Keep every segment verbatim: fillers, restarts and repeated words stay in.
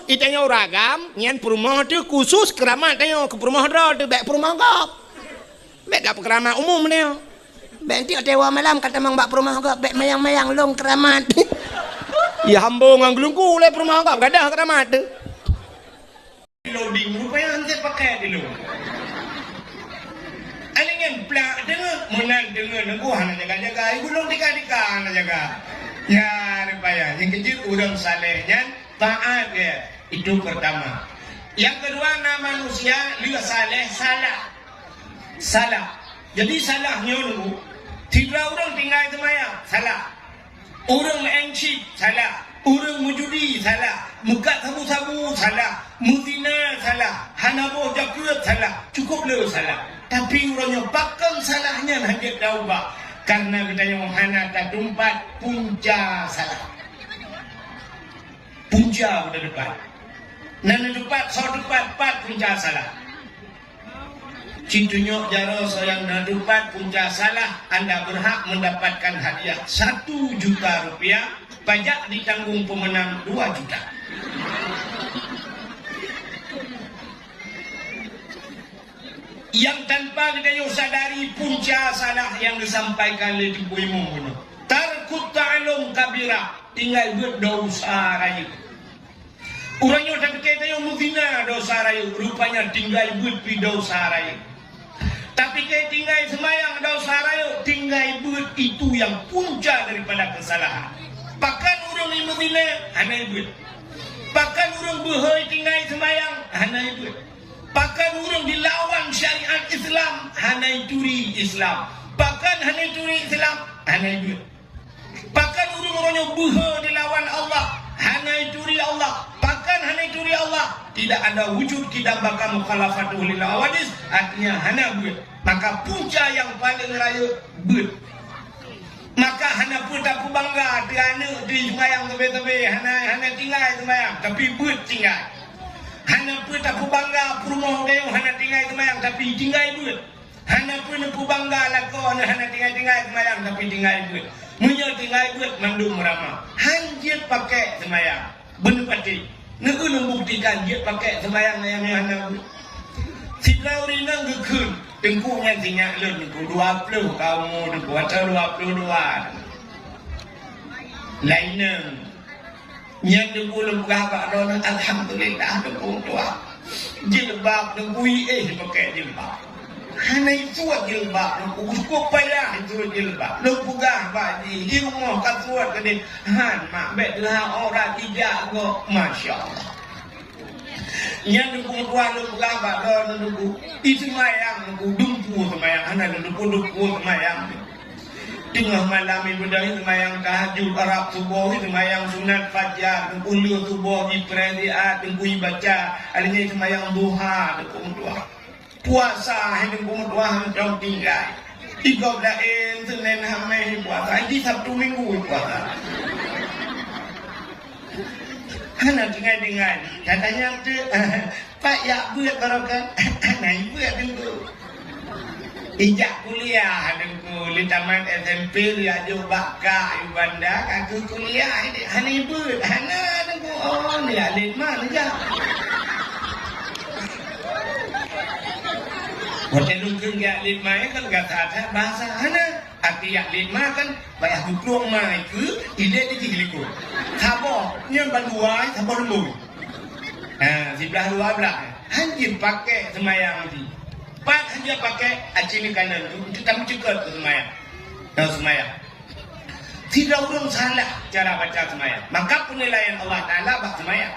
Di tanyoe ureueng agam, nyan peurumoh teuh khusus keuramat tanyoe, keu peurumoh droe teuh, bèk peurumoh gob. Bèk ka peukeuramat umum tanyoe. Bèk enteuk watèe malam ka tamong bak peurumoh gob, bèk mayang-mayang lôn keuramat. Ihambô ngon geulungku lé peurumoh gob, gadôh keuramat teuh. Loading, rupanya hana pakai dulu. Aneuk nyan plak deungon, meunan deungon, nunggu hana jaga-jaga, ibu lôn tika-tika hana jaga. Ya, rupanya, nyang keujeuet ureueng saleh nyan taat ya, itu pertama. Yang kedua, na manusia lheueh saleh salah. Salah. Jadi salah nyoe nunggu, sidroe ureueng tinggai seumayang, salah. Ureueng meu'en chip, salah. Ureueng meujudi, salah. Meukat sabu-sabu, salah. Meuzina, salah. Hana boh jakeuet, salah. Cukup le salah. Tapi uroe nyoe pakon salah nyan hana jeuet taubah? Karena geutanyoe hana tatumpat punca salah. Punca tatumpat. Na neutumpat, soe tumpat, pat punca salah. Ci tunyok jaroe soe nyang na tumpat punca salah, anda berhak mendapatkan hadiah satu juta rupiah, pajak ditanggung pemenang dua juta. Yang tanpa geutanyoe sadari punca salah yang disampaikan lé Teungku Imum bunoe. Tarkut ta'allum kabirah, tinggai beuet dosa rayeuk. Uroe nyoe tapike tanyoe meuzina dosa rayeuk, rupanya tinggai beuet pi dosa rayeuk. Tapike tinggai seumayang dosa rayeuk, tinggai beuet itu yang punca daripada kesalahan. Pakon ureueng meuzina hana beuet. Pakon ureueng beuhôi tinggai seumayang hana beuet. Pakon ureueng dilawan syariat Islam hana turi Islam. Pakon hana turi Islam hana beuet. Pakon ureueng-ureueng nyoe beuhe dilawan Allah, hana ituri Allah. Pakon hana ituri Allah? Tidak ada wujud kidam baka mukhalafatuhu lil hawadis, artinya hana beuet. Maka punca nyang paleng rayeuk beuet. Maka hana peue tapeubangga teuh aneuk teuh seumayang sabe-sabe, hana, hana tinggai seumayang, tapi beuet tinggai. Hana peue tapeubangga peurumoh gayong hana tinggai seumayang, tapi tinggai beuet. Hana peue neupeubangga lakoe neuh hana tinggai-tinggai seumayang, tapi tinggai beuet. Meunyoe tinggai beuet, mandum ramah. Han jeuet pakèk seumayang. Beuneupatéh. Neukeuneuk buktikan jeuet pakèk seumayang nyang hana beuet. Sidroe ureueng inong geukheun, "Teungku nyan sinyak lôn, Teungku, dua ploh ka umu Teungku, atau dua ploh dua." Lainnya, Nyan Teungku lôn peugah bak droeneuh, alhamdulillah Teungku tuha. Jilbab Teungku, éh, pakèk jilbab. Hana isuet jilbab Teungku, cukup payah isuet jilbab. Lôn peugah bak jih, di rumoh ka suet keudéh. Han, mak, bèk teuhah aurat ijak gob. Masya Allah. Nyan Teungku tuha lôn peugah bak droeneuh Teungku. Iseumayang Teungku, dumpeue seumayang, hana lôn dumpeue, dumpeue seumayang. Teungoh malam ibadah, seumayang tahajud, rab suboh, seumayang sunat fajar, uleue suboh, jipreh siat, Teungku ibaca, alèh nyan seumayang duha, Teungku meutuah. Puasa, hai Teungku meutuah, mantong tinggai. Igob laén, Senin, Hamèh puasa, di Sabtu Minggu puasa. Hana tinggai-tinggai. Katanya tu, Pat jak beuet baroe kan? Hana beuet Teungku. Ijak kuliah Teungku, lé tamat S M P lé jak jok bak kak i Banda, ka keu kuliah, hana beuet. Hana Teungku, oh, neujak lét ma neujak. Watèe lôn kheun jak lét ma, kan gata that bahasa hana. Arti jak lét ma kan payah geuplueng ma keu ilèe di jih likot. Saboh, nyan ban dua, saboh leumbôi. Ha, siblah dua blah. Han jeuet pakèk seumayang jih. Pat han jeuet pakèk, aci nikanan tu, untuk tamu ceukeut keu seumayang. Tahu seumayang. Sidroe ureueng salah cara baca seumayang. Maka penilaian Allah Taala bak seumayang.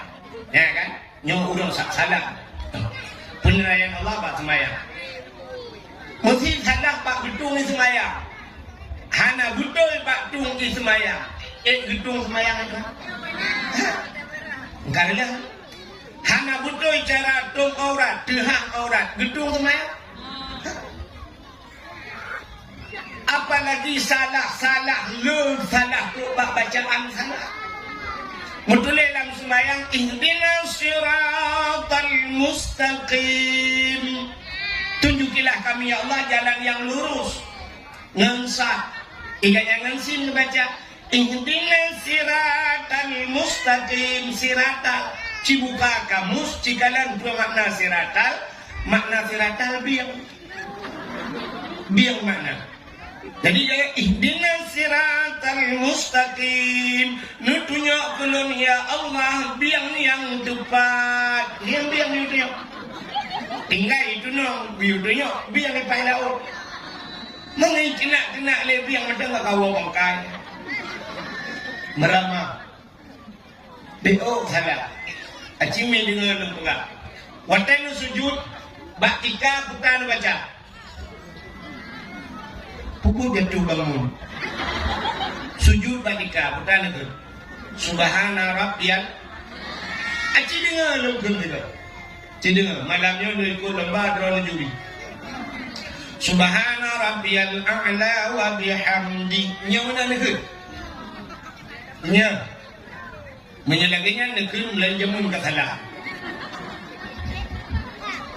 Ya kan? Nyoe ureueng sa-, salah. Penilaian Allah bak seumayang. Meusi salah bak geutueng seumayang. Hana beutôi bak tueng seumayang. Ék geutueng seumayang nyan? Hah? Ka reulah. Hana beutôi cara tueng aurat, teuhah aurat. Geutueng seumayang? Apalagi salah-salah le, salah trok bak bacaan salah. Meutuléh lam seumayang, "Ihdinas siratal mustaqim." Tunjukilah kami, ya Allah, jalan yang lurus. Ngon sad. Iga nyan ngon sin neubaca, "Ihdinas siratal mustaqim." Siratal. Cibuka kamus, cikalon peue makna siratal, makna siratal bieng. Bieng makna. Jadi, ihdinas siratal mustaqim. Neutunyok keu lôn, ya Allah, bieng nyang teupat. Nyang bieng neutunyok. Tinggai itu nong, bieng neutunyok, bieng di pai laôt. Meungai keunak-keunak lé bieng mantong ka kawoe bangkai. Meuramah. Beuh, oh, salah. Aci mi deungoe lôn peugah. Watèe lôn sujud, bak tika peue ta neubaca? Peue jatuh bangun. Sujud bak tika peue ta neukheun? Subhana rabbiyal. Aci deungoe lôn kheun sigoe. Ci deungoe, malam nyoe lôn ikot lomba droeneuh juri. Subhana rabbiyal a'la wa bihamdi. Nyoe meunan neukheun. Nyoe. Meunyoe lagèe nyan neukheun bulan jameun ka salah.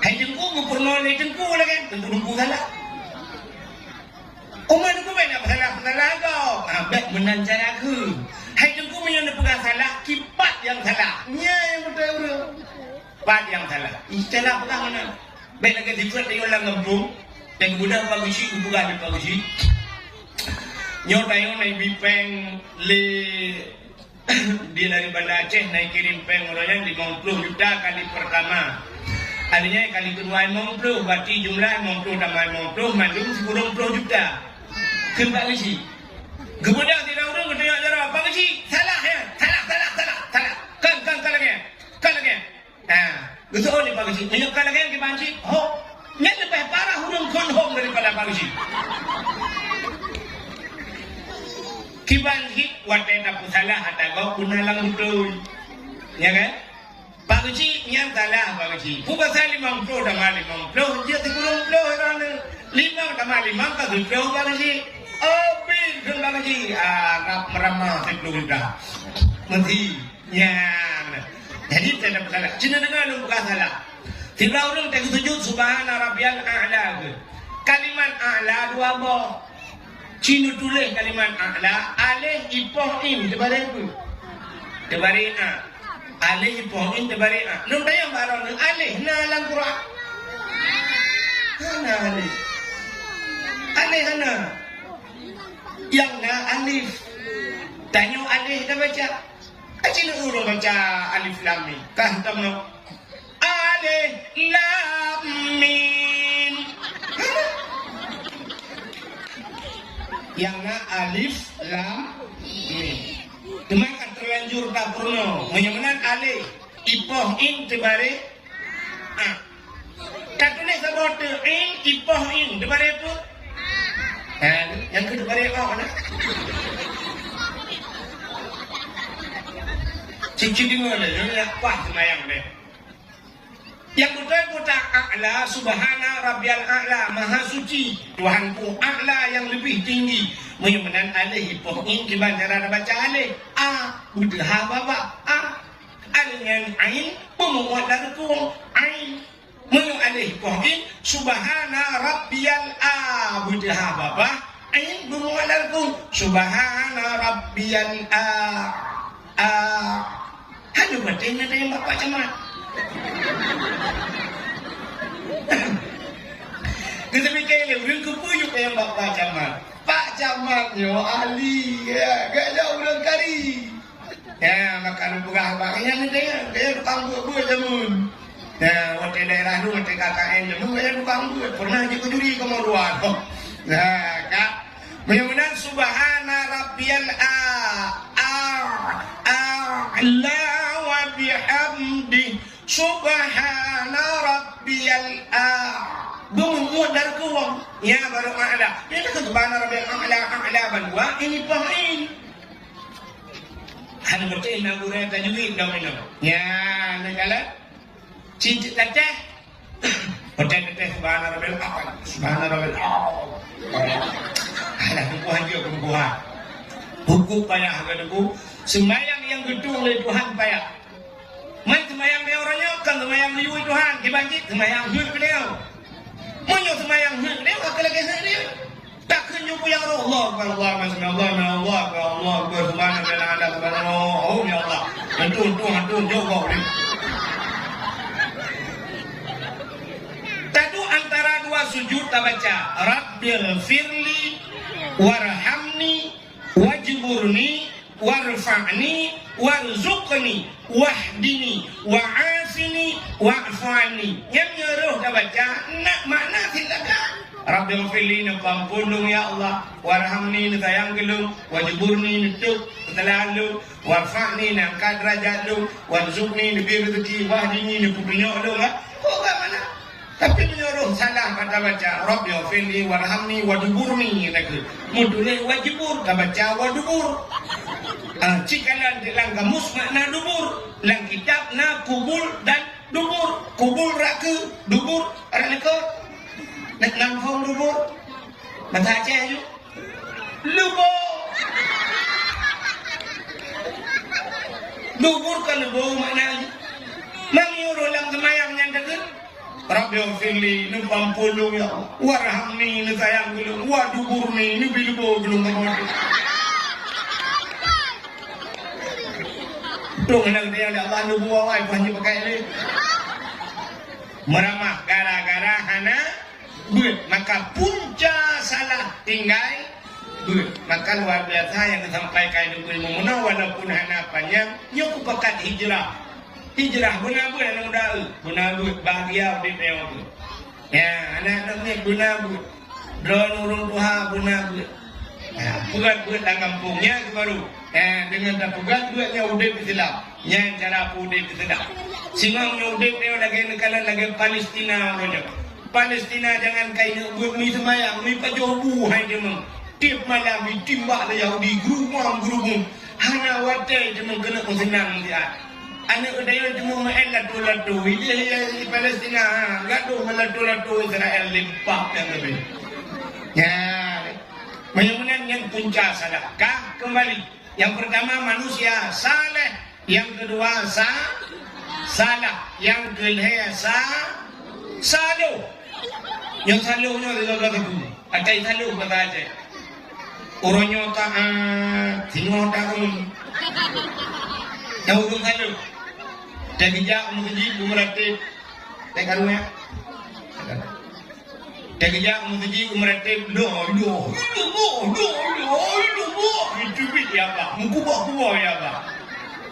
Hai teungku, geupeurunoe lé teungku lagèe, teungku-teungku salah. Umat teungku bèk na peusalah-peusalah gob. Ah, bèk meunan cara kheun. Hai teungku, meunyoe neupeugah salah, kipat nyang salah. Nyan nyang beutôi ureueng. Pat nyang salah. Istilah peugah meunan. Bèk lagèe sifeuet tanyoe lam gampông. Dan keumudian Pak Geuchik, geupeugah lé Pak Geuchik. Nyoe tanyoe na ibi pèng lé Dia dari Banda Aceh na ikirém pèng uroe nyan limong ploh juta kali peurtama. Kali nyan kali keudua limong ploh, berarti jumlah limong ploh tamah limong ploh, mandum sikureueng ploh juta. Kheun Pak Geuchik. Geubeudôh sidroe ureueng geutunyok jaroe, "Pak Geuchik, salah nyan! Salah, salah, salah, salah! Kon, kon, kon lagèe nyan! Kon lagèe nyan!" Ha, geuseuôt lé Pak Geuchik, "Meunyoe ka lagèe nyan kiban cit, ho, nyan leubeh parah ureueng phôn hom daripada Pak Geuchik." Kiban cit watèe tapeusalah ata gob beuna lam beutôi. Ya kan? Pak Geuchik, nyan salah Pak Geuchik. Peue pasal limong ploh tamah limong ploh, jeuet sikureueng ploh droeneuh. Limong tamah limong ka siplôh Pak Geuchik. Oh, pih kheun Pak Geuchik. Ah, rab meuramah siplôh juta. Meusi. Nyan. Jadi, teuka peusalah. Cina deungoe lôn peugah salah. Siblah ureueng teuka sujud, "Subhana rabbiyal a'la," kheun. Kalimat a'la dua boh. Cina tuléh kalimat a'la, alif ipoh in, teubaré peue? Teubaré a. Alif ipoh in, teubaré a. Lôn tanyong bak droeneuh, alif na lam Quran? Hana alif. Alif hana. Nyang na alif. Tanyoe alif tabaca. Ka cit ureueng baca alif lam mim. Ka hantom nyoe. Alif lam mim. Nyang na alif lam mim. Teuma ka teulanjur tapeurunoe. Meunyoe meunan alif, ipoh in teubaré a. Tatuléh saboh teuk in, ipoh in, teubaré peue? Ha, nyang keu teubaré o na. Cicit deungoe lé, nyoe nyang paih seumayang lé. Nyang beutôi peue ta A'la, Subhana Rabbiyal A'la, Maha Suci Tuhanku A'la nyang leubeh tinggi. Meunyoe meunan alif ipoh in kiban cara tabaca alif. A, beuteuha babah. A. Alif ngon ain beumuat lam rukung. Ain. Meunyoe alif poh in, Subhana Rabbiyal A, beuteuha babah, ain beumuat lam rukung. Subhana Rabbiyal A. A. Hana patéh na tanyong bak Pak Camat. Geuteumiké lé ureueng keupeue jeuet tanyong bak Pak Camat. Pak Camat nyoe ahli, ya, geuh nyoe ureueng kari. Ya, maka lôn peugah bak nyan, dia, dia tukang beuet-beuet jameun. Ya, watèe daerah lôn, watèe K K N jameun, dia tukang beuet. Pernah jeuet keu juri kamoe dua. Nah, ka. Meunyoe meunan, Subhana Rabbiyal A, A, A'la wa bihamdi. Subhana Rabbiyal A. Beumuat lam rukung. Ya, baru A'la. Nyan keuh Subhana Rabbiyal A'la, A'la bandua, ini poh in. Hana beutôi na gurèe tajwid dong inoe. Nyan, neukalon. Cit teuteh. Beutôi teuteh Subhana Rabbiyal A'la. Subhana Rabbiyal A'la. Alah, teungku hanjeuet, teungku ha. Huköm payah, kata teungku. Seumayang nyang geutueng lé Tuhan payah. Man seumayang tanyoe uroe nyoe kon seumayang meuyue Tuhan, kiban cit seumayang heuet keu tanyoe. Meunyoe seumayang heuet keu tanyoe, ka lagèe heuet nyoe. Takheun nyoe peue nyang roh, Allahu Akbar, Allahu Akbar, Allahu Akbar, Allahu Akbar, Subhanallah, Subhanallah, oh, ya Allah. Hantu, hantu, hantu, jauh kau ni. Sujud tabaca, "Rabbighfirli warhamni wajburni warfa'ni warzuqni wahdini wa'afini wa'fu anni." Nyan meunyoe roh tabaca, na makna silaga. "Rabbighfirli," neupeuampôn lôn ya Allah, "warhamni," neusayang keu lôn, "wajburni," neutôb keusalahan lôn, "warfa'ni," neuangkat deurajat lôn, "warzuqni," neubri reuzeuki, "wahdini," neupeutunyok lôn, ha? Peue makna? Tapi meunyoe roh salah bak tabaca, "Rabbighfirli warhamni waduburni," takheun. Meutuléh wajibur, tabaca wadubur. Ah, cit kalon lam kamus makna dubur. Lam kitab na kubul dan dubur. Kubul rot keu, dubur rot likot. Nak nam phôn dubur. Bahasa Aceh ju. Lubô. Dubur kon lubô makna jih. Meunyoe roh lam seumayang nyan takheun, "Rabbighfirli," neupeuampôn lôn ya Allah, "warhamni," neusayang keu lôn, "waduburni," neubri lubô keu lôn. Dong na dia Allah lubô awai pun hana pakai lé. Meuramah gara-gara hana beuet, maka punca salah tinggai beuet. Maka luar biasa nyang disampaikan Teungku Imum meunoe, walaupun hana panyang, nyoe kupakat hijrah. Hijrah beuna beuet aneuk muda, beuna beuet, bahagia udép nyoe. Ya, aneuk-aneuk miet beuna beuet. Droeneuh ureueng tuha beuna beuet. Ya, peugöt beuet lam gampông nyan keuh baru. Ya, deungon tapeugöt beuet nyan udép Islam. Nyan cara peuudép Islam. Singoh nyoe udép nyoe lagèe neukalon lagèe Palestina uroe nyoe. Palestina jangankan inong beuet, meuseumbayang, meupajoh bu hai teuma. Tiep malam jitimbak lé Yahudi, geurubong-geurubong. Hana watèe teuma keuneuk meuseunang siat. Aneuk geutanyoe teuma meu'en lato-lato. Idéh di Palestina, ha, gadôh ngon lato-lato Israel limpah nyang leubeh. Nyan. Meunyoe meunan nyan punca salah. Ka keumbali. Nyang peurtama manusia saleh, nyang keudua sa-, salah, nyang keulhèe sa-, saloh. Nyang saloh nyoe lagèe-lagèe tu. Atai saloh bak Aceh. Uroe nyoe taat, singoh taat. Nyang ureueng saloh. Teugeujak meuseujid beumeuratéb. Teukaru ya. Teugeujak meuseujid meuratéb, doh, doh, doh, doh, doh, doh, itu bit ya, Pak. Meukuboh-kuboh ya, Pak.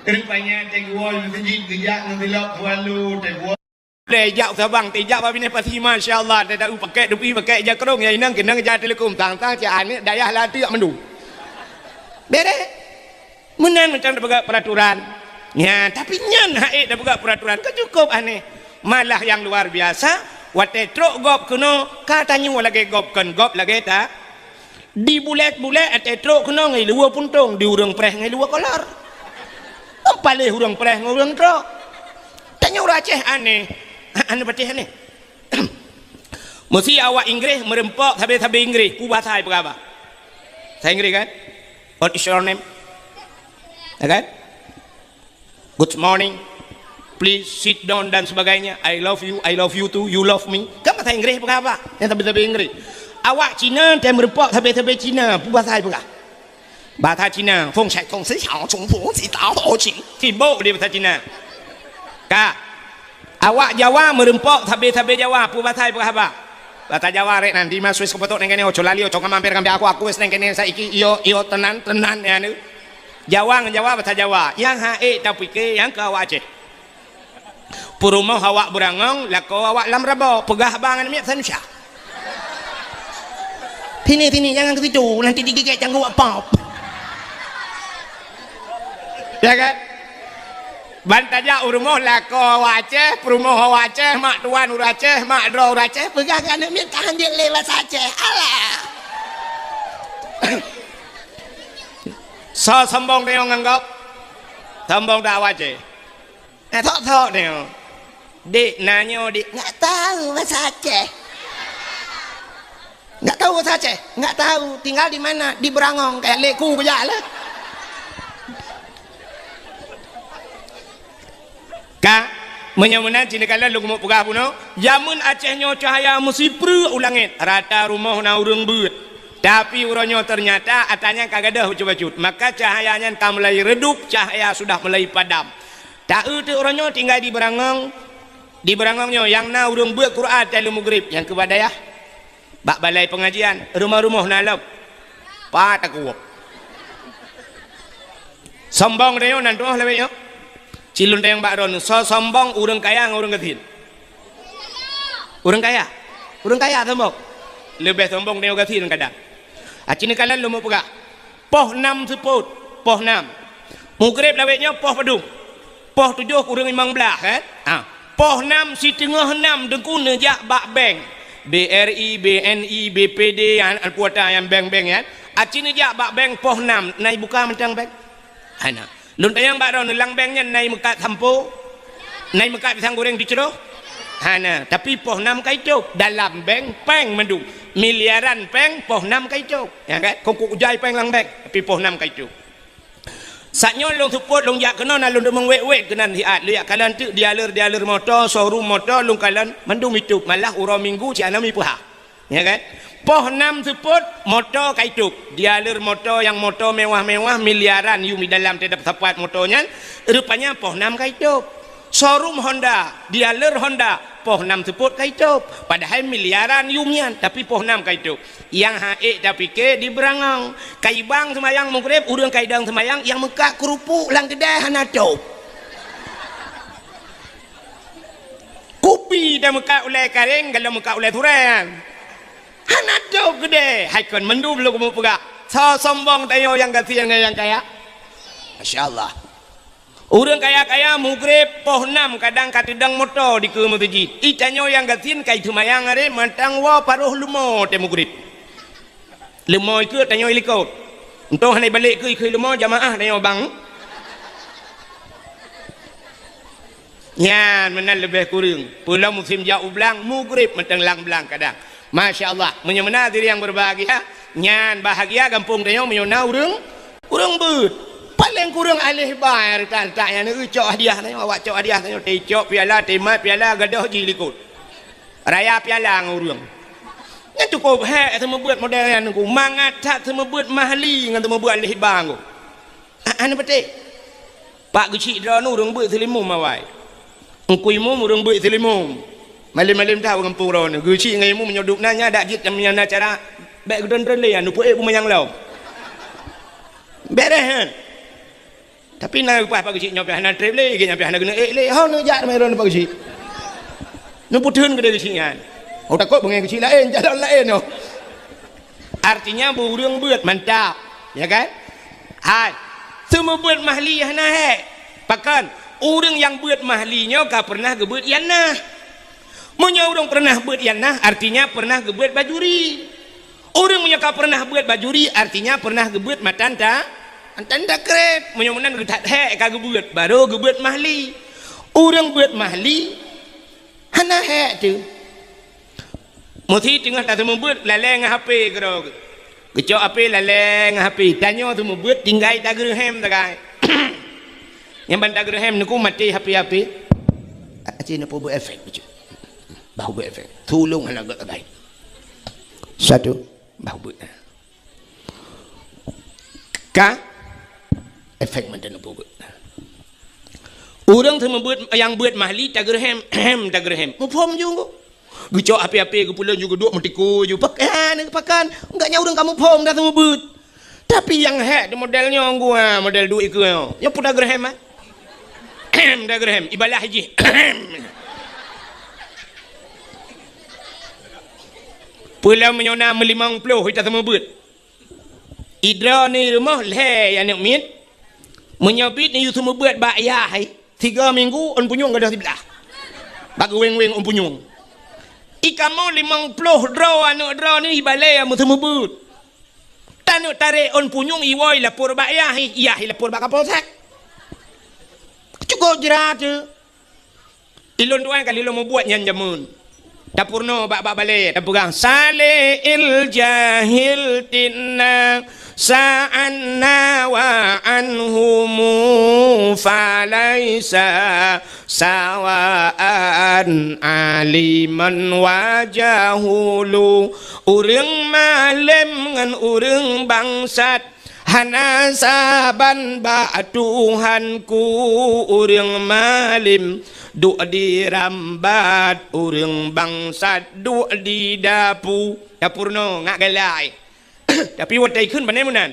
Rupanya teugeujak meuseujid, geujak ngon silop swallow, teugeujak. Teugeujak sabang, teugeujak bak binéh pasi, masya Allah, teugeujak pakai dupi, pakai ija krông, ya inong keunong ija teuleukum, tang-tang cit aneuk dayah lateuk mandum. Bereh. Meunan macam tapeugah peuraturan. Nya, tapi nyan hak ék tapeugah peuraturan ka cukup aneh. Malah nyang luar biasa, watèe trok gob keunoe ka tanyoe lagèe gob kon gob lagèe ta. Di bulèt-bulèt watèe trok keunoe ngon luweue puntông, di ureueng preh ngon luweue kolor. Paléh ureueng preh ngon ureueng trok. Tanyoe ureueng Aceh aneh. Aneh patéh aneh. Meusi awak Inggréh meureumpok sabé-sabé Inggréh, peue bahasa ipeugah bak? Bahasa Inggréh kan? What is your name? Ya kan? Good morning. Please sit down dan sebagainya. I love you, I love you too, you love me. Kan bahasa Inggréh peugah bak? Nyang sabé-sabé Inggréh. Awak Cina, watèe meureumpok sabé-sabé Cina, peue bahasa ipeugah? Bahasa Cina, feng shai gong shi xiao, chung fu si dao dao qing. Sibok di bahasa Cina. Ka. Awak Jawa meureumpok sabé-sabé Jawa, peue bahasa ipeugah bak? Bahasa Jawa rek nan, di ma Swiss kupeutôk neng kene, oco lali, oco ka mampir kambia aku, aku es neng kene, saiki iyo, iyo, tenan, tenan, ya, ni. Jawa ngon Jawa, bahasa Jawa. Nyang hak ék tapike, nyang keu awak Aceh. Peurumoh awak Beurangong, lakoe awak lam Rabo, peugah haba ngon miet Sanusya. Sini, sini, jangan ke situ, nanti digigit cangguh awak pop. Ya kan? Ban tajak u rumoh lakoe awak Aceh, peurumoh awak Aceh, mak tuan ureueng Aceh, mak droe ureueng Aceh, peugah keu aneuk miet ka hanjeuet lé bahasa Aceh. Alah. Soe sombong tanyoe ngon gob? Sombong dak awak Aceh? Nah, sok-sok nyoe. Dek, na nyoe, Dek. Nggak tahu bahasa Aceh. Nggak tahu bahasa Aceh. Nggak tahu. Tinggal di mana? Di Beurangong. Kayak leku kejak lah. Ka, meunyoe meunan, cit neukalon lôn keumeung peugah bunoe, jameun Aceh nyoe cahya meusipreuk u langét, rata rumoh na ureueng beuet. Tapi uroe nyoe teunyata atra nyan ka gadôh bacut-bacut. Maka cahya nyan ka mulai redup, cahya sudah mulai padam. Ta-eu teuk uroe nyoe tinggai di Beurangong. Di Beurangong nyoe nyang na ureueng beuet Quran watèe lheuh mugrib, nyang keu bak dayah. Bak balai pengajian, rumoh-rumoh na lom. Pat takue. Sombong tanyoe nan tu'oh lawét nyoe. Cilun tayang bak droeneuh, soe sombong ureuëng kaya ngon ureuëng gasien? Ureuëng kaya. Ureuëng kaya sombong. Leubeh sombong tanyoe gasien kadang. Aci neukalon lôn peugah. Poh nam seupôt, poh nam. Mugreb lawét nyoe poh padum? Poh tujoh kureueng limong blaih, kan? Ha. Poh nam siteungoh nam Teungku neujak bak bank. B R I, B N I, B P D, an, an puata nyang bank-bank nyan. Aci neujak bak bank poh nam, na ibuka mantong bank? Hana. Lôn tanyong bak droeneuh, lam bank nyan na imeukat sampo? Na imeukat pisang goreng teucroh? Hana. Tapi poh nam ka itôb. Dalam bank, péng mandum. Miliaran péng, poh nam ka itôb. Ya kan? Kongkuk ujai péng lam bank, tapi poh nam ka itôb. Saat nyoe lôn seupôt, lôn jak keunoe, na lôn deungoe wét-wét keunan siat. Lôn jak kalon teuk dealer-dealer moto, showroom moto, lôn kalon mandum itôb. Malah uroe Minggu cit hana mipeuhah. Ya kan? Poh nam seupôt, moto ka itôb. Dealer moto nyang moto mewah-mewah, miliaran yum di dalam teutab sapat moto nyan, rupanya poh nam ka itôb. Showroom Honda, dealer Honda, poh nam seupôt ka itôb. Padahai miliaran yum nyan, tapi poh nam ka itôb. Nyang han ék tapike di Beurangong. Ka ibang seumayang Mugreb, ureuëng ka idong seumayang, nyang meukat keurupuk lam keudè hana tôb. Kupi dan meukat ulée karéng, galom meukat ulée surée nyan. Hana tôb keudè, hai kon mandum lôn keumeung peugah. Soe sombong tanyoe nyang gasien ngon nyang kaya? Masya Allah. Ureuëng kaya-kaya Mugreb poh nam kadang ka teudong moto dikeue meuseujid. I tanyoe nyang gasien ka iteumayang aré mantong woe paroh leumo tée Mugreb. Leumo ikeu tanyoe ilikot. Entong hana ibalek keu ikeu leumo jamaah tanyoe bang. Nyan meunan leubeh kureueng. Peulom musém jak u blang, Mugreb mantong lam blang kadang. Masya Allah, meunyoe meunan hadirin yang berbahagia, nyan bahagia gampông tanyoe meunyoe na ureuëng, ureuëng beuet. Paleng kureueng aléh ba nyang reutak-reutak nyan, neucok hadiah tanyoe, awak cok hadiah tanyoe, teucok piala, teumat piala, gadôh jih likot. Raya piala ngon ureuëng. Nyan cukôp hék seumeubeuet model nyan Teungku. Mangat that seumeubeuet mahli ngon seumeubeuet aléh ba Teungku. A-, hana patéh. Pak geuchik droeneuh ureuëng beuet seulimum awai. Teungku Imum ureuëng beuet seulimum. Malém-malém that u gampông droeneuh. Geuchik ngon Imum meunyoe duek na nya dak jeuet nyang na cara bék geudon-don lé, anu peuék beumanyang lom. Béréh nyan. Tapi na leupah Pak geuchik nyoe pih hana treb lé, gét nyan pih hana geuneuk ék lé. Ho neujak teumé droeneuh Pak geuchik. Neupeutheun keudéh geuchik nyan. Oh, takot beungéh geuchik laén, jalan laén nyoe. Artinya, beu ureuëng beuet mantap, ya kan? Hai, seumeubeuet mahli hana hék. Pakon? Ureuëng nyang beuet mahli nyoe ka peureunah geubeuet ianah. Meunyoe ureuëng peureunah beuet ianah, artinya peureunah geubeuet bajuri. Ureuëng meunyoe ka peureunah beuet bajuri, artinya peureunah geubeuet matan ta-, matan takreb. Meunyoe meunan geuthat hék ka geubeuet, barô geubeuet mahli. Ureuëng beuet mahli, hana hék teuh. Meusi teungoh taseumeubeuet lalée ngon H P keudroe geuh. Geucok H P lalée ngon H P. Tanyoe seumeubeuet tinggai tageureuhem sagai. Nyang ban tageureuhem neuku maté H P-H P. Aci neupeubuet efek bacut. Bah buet efek. Tulông hana gét sagai. Satu. Bah buet. Ka efek mantong neupeubuet. Ureuëng seumeubeuet nyang beuet mahli tageureuhem, hem tageureuhem. Muphom ju. Geucok H P-H P geupulan ju geuduek meutiku ju. Pak, eh, pakon? Enggak nyan ureuëng ka muphom dah seumeubeuet. Tapi nyang hék di model nyoe gua, model duek ikeu nyoe. Nyoe peue tageureuhem, eh? Tageureuhem, ibalah jih. Peulom meunyoe na meulimong ploh ita seumeubeuet. Idroe ni rumoh lhée aneuk miet. Meunyoe bit ni yue seumeubeuet bak yah hai, tiga minggu ôn punyueng gadôh siblah. Bak geuweng-weng ôn punyueng. Ikamoe limong ploh droe aneuk droe ni ibalée meuteumeubeut. Taneuk tarek ôn punyueng iwoe lapor bak yah, yah lapor bak kapolsek. Cukup jrat tu. Ilôn tuan kali lôn mubuet nyan jameun. Tapeurunoe bak, bak balée, tapeugah, "Salil jahil tinna sa'anna wa anhumu falaisa sawaan aliman wa jahulu." Ureuëng malém ngon ureuëng bangsat, Hana saban bak Tuhanku ureuëng malem, duek di rambat ureuëng bangsat duek di dapu. Dapu nyoe ngak galai. Tapi watée ikheun pane meunan.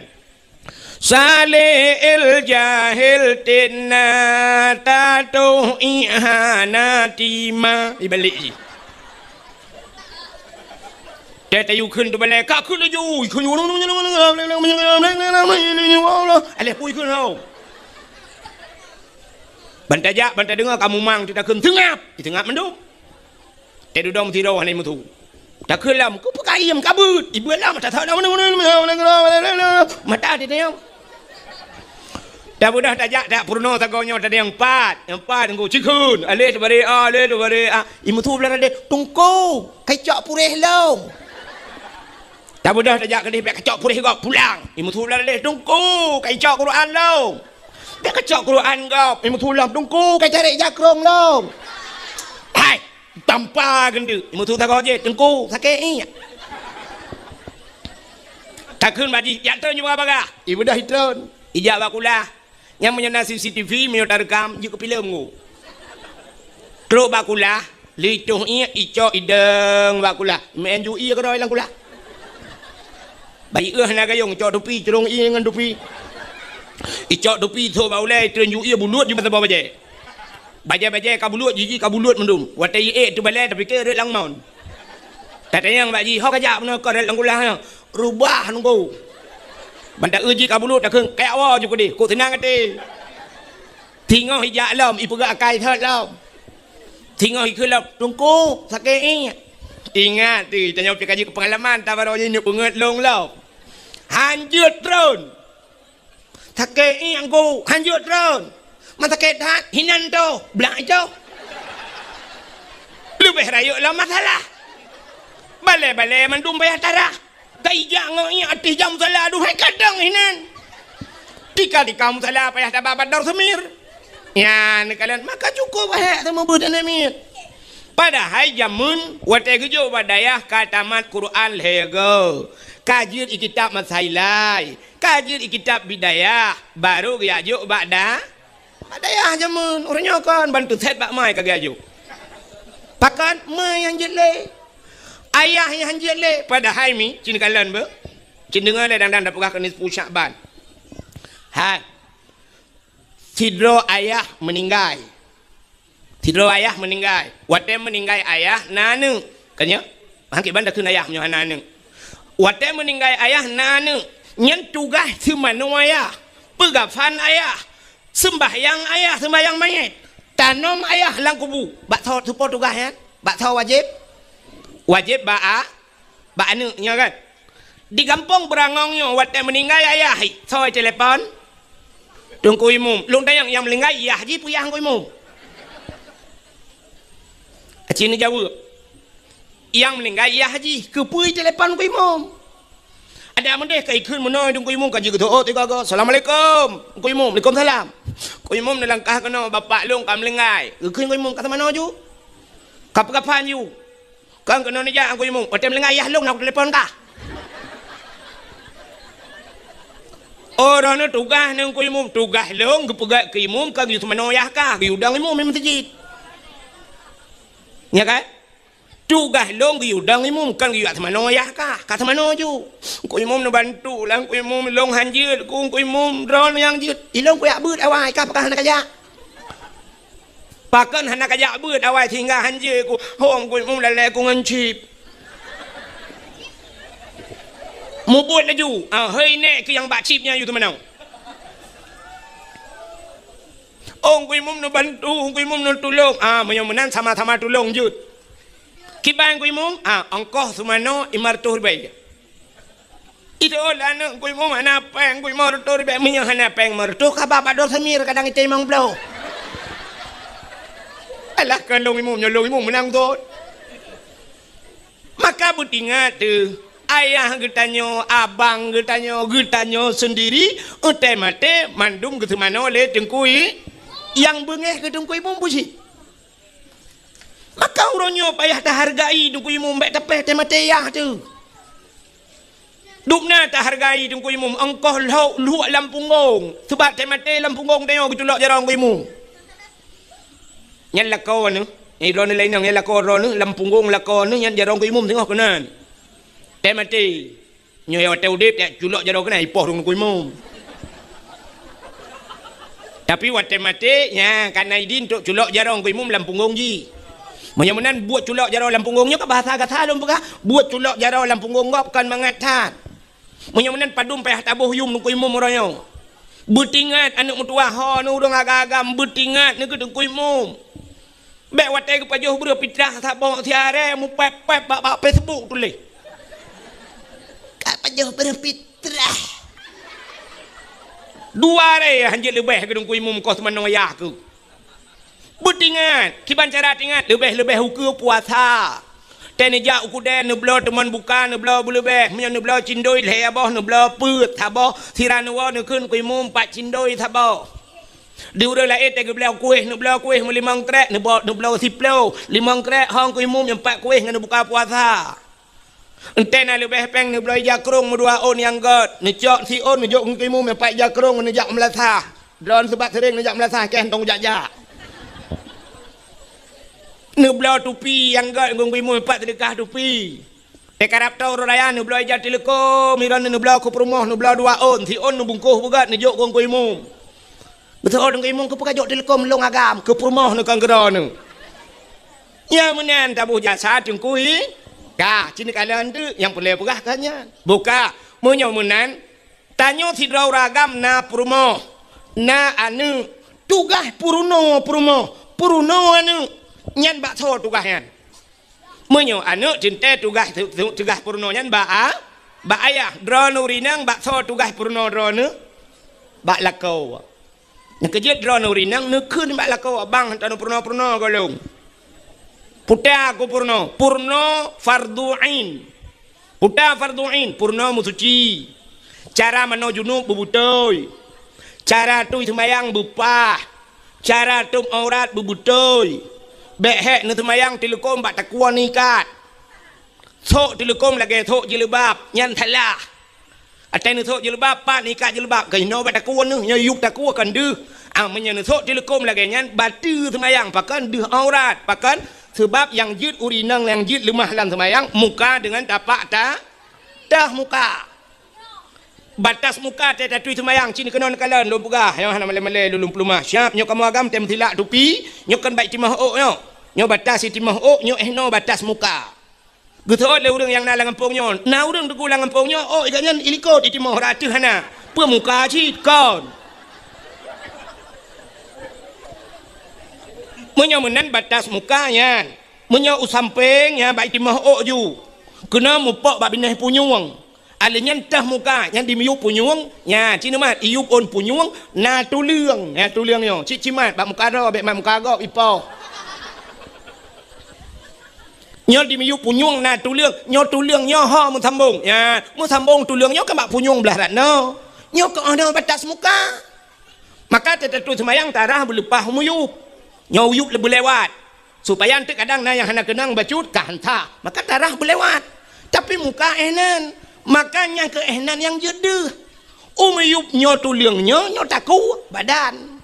Saleh el jahel tena tatoh ihana tima. Ibalik jih. Tée tayue kheun teubalée, ka kheun laju, kheun. Aléh pui kheun hau. Ban tajak, ban tadeungoe ka mumang, teutakheun teungab, iteungab mandum. Tée dudong sidroe hana meusu. Takheun lom, keu peukayém ka beuet, ibeuet lom, tathok lom. Mata teuteung. Tabeudôh tajak, tak peurunoe sagoe nyoe tadi nyang pat, nyang pat teungku cikheun, aléh teubari a, aléh teubari a. Imeuthu blah radeh, teungku, kacok puréh lom. Tabeudôh tajak keudeh bèk kacok puréh gob pulang. Imeuthu blah radeh, teungku, kacok Quran lom. Bèk kacok Quran gob, imeuthu lom, teungku, kacari jakrong lom. Hai, tampa geundeuk, imeuthu sagoe jih, teungku, sakét iék. Takheun bak jih, jak treun jih bagah. Ibeudôh itreun, ijak bak kulah. Nyang meunyoe na C C T V, meunyoe tareukam, jeuet keu filem ngu. Trok bak kulah, leutoh iék icok idong bak kulah. Meu'en ju ie keudroe lam kulah. Bayi eu hana gayong, icok tupi, curong ie ngon tupi. Icok tupi, thok bak ulée, treun ju ie bulut ju saboh bajée. Bajée-bajée ka bulut, jiji ka bulut mandum. Watée iék teubalée, tapike rot lam mon. Tatanyong bak jih, "Ho kajak meunoe keu rot lam kulah nyoe?" "Rubah nunggu." Ban ta eu jih ka bulut, takheun, "Kajak woe ju keudeh, kok seunang até." Singoh ijak lom, ipeugah akai thot lom. Singoh ikheun lom, "Teungku, sakét iék." Ingat teuh, tanyoe pih ka jeuet keu peungalaman, tabarô nyoe inong peungeuet lôn lom. Hanjeuet treun. Sakét iék teungku, hanjeuet treun. Man sakét that, hinan toh, blah itoh. Leubeh rayeuk lom masalah. Balée-balée mandum payah tarah. Ka ijak ngon iék ateueh jam musala, aduhai kadang hinan. Tika-tika musala payah taba bak dor seumir. Nyan kalon, maka cukup hék teuma beuet aneuk miet. Padahai jameun watée geujok bak dayah ka tamat Quran lhée goe. Ka jeuet i kitab masailai. Ka jeuet i kitab bidayah. Barô geujak jok bak da-, Bak dayah jameun, uroe nyoe kon ban teusét bak mai ka geujok. Pakon mai nyang jeuet lé. Ayah nyang jeuet lé, padahai mi, cin kalon beu. Cin deungoe lé dang-dang tapeugah keu nisfu Syakban. Hai. Sidroe ayah meuninggai. Sidroe ayah meuninggai. Watée meuninggai ayah na aneuk. Kan nyo? Hang kiban takheun ayah meunyoe hana aneuk. Watée meuninggai ayah na aneuk. Nyan tugaih seumanoe ayah. Peugafan ayah. Seumbahyang ayah, seumbahyang manyét. Tanom ayah lam kubu. Bak soe teupo tugaih nyan? Bak soe wajéb? Wajéb bak a-, bak aneuk nyoe kan? Di gampông Beurangong nyoe watée meuninggai ayah, soe telepon? Teungku Imum. Lôn tanyong nyang meuninggai yah jih peue yah Teungku Imum? Aci neujaweueb. Nyang meuninggai yah jih, keupeue telepon Teungku Imum? Adak meudeh ka ikheun meunoe Teungku Imum ka jeuet geuteuôt tiga-tiga. "Assalamualaikum." Teungku Imum, "Waalaikumsalam." Teungku Imum neulangkah keunoe, "Bapak lôn ka meuninggai." Geukheun Teungku Imum, "Ka teumanoe ju? Ka peugafan ju?" "Kan keunoe neujak Teungku Imum, watée meuninggai yah lôn na kutelepon kah." Oh, droeneuh tugaih ngon Teungku Imum, tugaih lôn geupeugah keu Imum ka geuyue seumanoe yah kah, geuyue dong Imum di meuseujid. Nya kan? Tugaih lôn geuyue dong Imum, kon geuyue seumanoe yah kah, ka seumanoe ju. Teungku Imum neubantu lah, Teungku Imum lôn hanjeuet ku, Teungku Imum droeneuh nyang jeuet. Ilôn kujak beuet awai, kah pakon hana kajak? Pakon hana kajak beuet awai sehingga hanjeuet ku, hom Teungku Imum lalée ku ngon chip. Mubuet laju, ah, hei nèk keu nyang bak chip nyan yue teumanoe. Oh, Teungku Imum neubantu, Teungku Imum neutulông. Ah, meunyoe meunan sama-sama tulông jeuet. Kiban Teungku Imum, ah, ongkoh seumanoe lima ratus ribèe. Itu lah aneuk Teungku Imum hana péng, Teungku Imum lima ratus ribèe, meunyoe hana péng lima ratus, ka ba bak dor seumir kadang item limong ploh. Alah, kon lôn Imum, nyoe lôn Imum meunang thon. Maka beutingat teuh, ayah geutanyoe, abang geutanyoe, geutanyoe seundiri, watée maté mandum geuseumanoe lé Teungku I-, nyang beungéh keu Teungku Imum busi. Maka uroe nyoe payah tahargai Teungku Imum, bék tapéh teumaté yah teuh. Dum na tahargai Teungku Imum, ongkoh lhok luek lam punggong. Sabab watèe maté lam punggong tanyoe geuculok jaroe Teungku Imum. Nyan lakoe neuh. Eh, droeneuh laén nyan, nyan lakoe droeneuh, lam punggong lakoe neuh, nyan jaroe Teungku Imum teungoh keunan. Watèe maté. Nyoe watèe udép, ya, culok jaroe keunan, ipoh Teungku Imum. Tapi watèe maté, nya, ka na idin untuk culok jaroe Teungku Imum lam punggong jih. Meunyoe meunan buet culok jaroe lam punggong nyoe ka bahasa gata lôn peugah, buet culok jaroe lam punggong gob kon mangat that. Meunyoe meunan padum payah taboh yum Teungku Imum uroe nyoe. Beutingat aneuk meutuwah ho neuh ureueng agam-agam, beutingat neuh keu Teungku Imum. Bèk watèe geupajoh breuh pitrah saboh siaré mupèp-pèp bak, bak Facebook tuléh. Ka pajoh breuh pitrah. Dua aré hanjeuet leubeh keu Teungku Imum koh teumanoe yah keuh. Beutingat, kiban cara tingat, leubeh-leubeh ukeue puasa. Watèe neujak u keudè, neubloe teumon buka, neubloe beuleubeh. Meunyoe neubloe cindoi lhèe boh, neubloe peuet saboh, sira neuwoe neukheun Teungku Imum pat cindoi saboh. Di ureueng laén watèe geubloe kuéh, neubloe kuéh meulimong krek, neubloe, neubloe siploh, limong krek ho Teungku Imum nyang pat kuéh ngon neubuka puasa. Watèe na leubeh pèng neubloe ija krông meudua ôn nyang gèt, neucok siôn neujok Teungku Imum nyang pat ija krông ngon neujak meulasah. Droeneuh sabab seuréng neujak meulasah, kèe hantông jak-jak. Neubloe tupi nyang gèt Teungku Imum nyang pat seudeukah tupi. Watèe karab tô uroe raya neubloe ija teuleukom, droeneuh neubloe keu peurumoh, neubloe dua ôn, siôn neubungkôh beugèt neujok Teungku Imum. Beutôi Teungku Imum keu peue kajok teuleukom lôn agam, keu peurumoh neuh kon keu droeneuh. Nyang meunan taboh jasa Teungku I, ka, ci neukalon teuk nyang peureulèe peugah ka nyan. Buka, meunyoe meunan, tanyoe sidroe ureueng agam na peurumoh, na aneuk, tugaih peurunoe peurumoh, peurunoe aneuk, nyan bak soe tugaih nyan? Meunyoe aneuk teuntèe tugaih, tu-, tu-, tugaih peurunoe nyan bak a-, bak ayah. Droeneuh ureueng inong bak soe tugaih peurunoe droeneuh? Bak lakoe. Nyang keujeuet droeneuh ureueng inong neukheun bak lakoe, "Abang, hana tapeurunoe-peurunoe gohlom." Peue ta keu peurunoe? Peurunoe fardhu ain. Peue ta fardhu ain? Peurunoe meusuci. Cara manoe junub beubeutôi. Cara tui seumayang beupah. Cara tôb aurat beubeutôi. Bèk hék neuseumayang teuleukom bak takue neuikat. Sôk teuleukom lagèe sôk jilbab, nyan salah. Watèe neusôk jilbab, pat neuikat jilbab, keunoe bak takue neuh, nyoe yup takue kon deuh. Ah, meunyoe neusôk teuleukom lagèe nyan, bateue seumayang, pakon deuh aurat, pakon? Sabab nyang jeuet ureueng inong nyang jeuet leumah lam seumayang, muka deungon tapak ta-, teuh muka. Batas muka watèe tatui seumayang, ci neukeunong neukalon, lôn peugah, nyoe hana malèe-malèe lôn peulumah. Siap, nyoe kamoe agam tem silak tupi, nyoe kon bak timoh ôk nyoe. Nyoe batas timoh ôk, nyoe eh noe batas muka. Geuseuôt lé ureueng nyang na lam gampông nyoe. Na ureueng teungku lam gampông nyoe, ôk gobnyan ilikot itimoh, rot ateueh hana. Peue muka cit kon. Meunyoe meunan batas muka nyan. Meunyoe u sampéng nyan bak itimoh ôk ju. Keunoe mupok bak binéh punyueng. Alèh nyan teuh muka, nyan dimiyup punyueng. Nyan, ci neumat, iyup ôn punyueng, na tuleueng. Nyan tuleueng nyoe. Cit cimat, bak muka droe, bèk mat muka gob, ipoh. Nyoe dimiyup punyueng na tuleueng, nyoe tuleueng nyoe ho meusambong. Nyan, meusambong tuleueng nyoe kan bak punyueng blah rat nyoe. Nyoe keuh nyoe batas muka. Maka teutatui seumayang tarah beuleupah miyup. Nyoe uyup leubeh lewat. Supaya eunteuk kadang na nyang hana keunong bacut ka hansa. Maka tarah beulewat. Tapi muka eh nan. Maka nyang keu eh nan nyang jeuet deuh. Ôn miyup nyoe tuleueng nyoe, nyoe takue badan.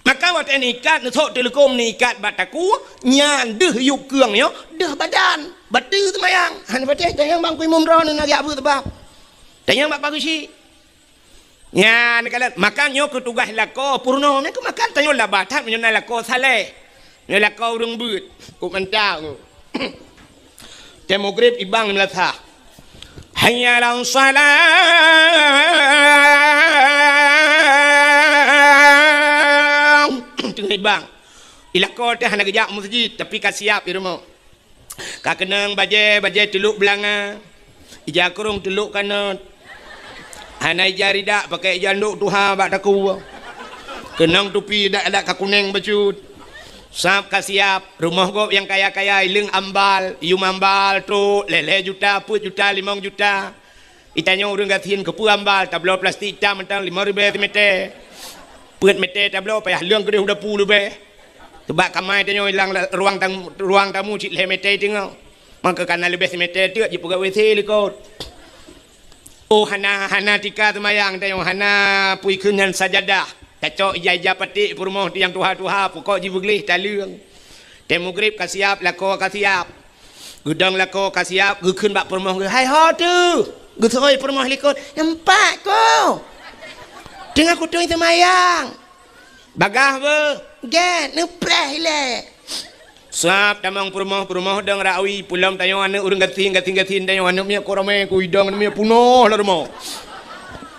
Maka watèe neuikat, neusôk teuleukom neuikat bak takue, nyan deuh yup keueng nyoe, deuh badan. Bateue seumayang. Hana patéh, tanyong bak Teungku Imum droeneuh na geujak beuet sabab. Tanyong bak Pak Geuchik. Nyan, neukalon. Maka nyoe keuh tugaih lakoe peurunoe. Nyoe keuh maka tanyoe laba that meunyoe na lakoe saleh. Nyoe lakoe ureueng beuet. Kok mantap kok. Watèe meugreb ibang meulasah. Hayya 'alas shalah. Teungoh ibang. Ilakoe teuh hana geujak meuseujid, tapi ka siap di rumoh. Ka keunong bajèe, bajèe teulok beulanga. Ija krông teulok kanot. Hana ija ridak, pakai ija ndok tuha bak takue. Keunong tupi dak-dak ka kunéng bacut. Sab ka siap, rumoh gob nyang kaya-kaya ileueng ambal, iyuem ambal trok, lhèe-lhèe juta, peuet juta, limong juta. Itanyoe ureueng gasien keupeue ambal, tabloe plastik itam mantong limong ribèe simètè. Peuet mètè tabloe payah leueng keudeh u dapu leubeh. Teubak kamai tanyoe ilang la-, ruang tamu, ruang tamu cit lhèe mètè teungoh. Maka kana leubeh simètè teuk jipeugöt WC likot. Oh, hana, hana tika seumayang tanyoe, hana pui kheun nyan sajadah. Tacok ija-ija paték peurumoh nyang tuha-tuha, pukok jibeugleh taleueng. Watèe mugreb ka siap, lakoe ka siap. Geudong lakoe ka siap, geukheun bak peurumoh geuh, "Hai ho teuh?" Geuseuôt peurumoh likot, "Nampak ko. Teungoh kutôi seumayang." "Bagaih beuh?" "Gèt, neupreh ilèe." Sab tamong peurumoh, peurumoh dong rawi, peulom tanyoe aneuk ureueng gasien, gasien-gasien tanyoe aneuk miet, ko ramè, ko idong aneuk miet, peunoh lam rumoh.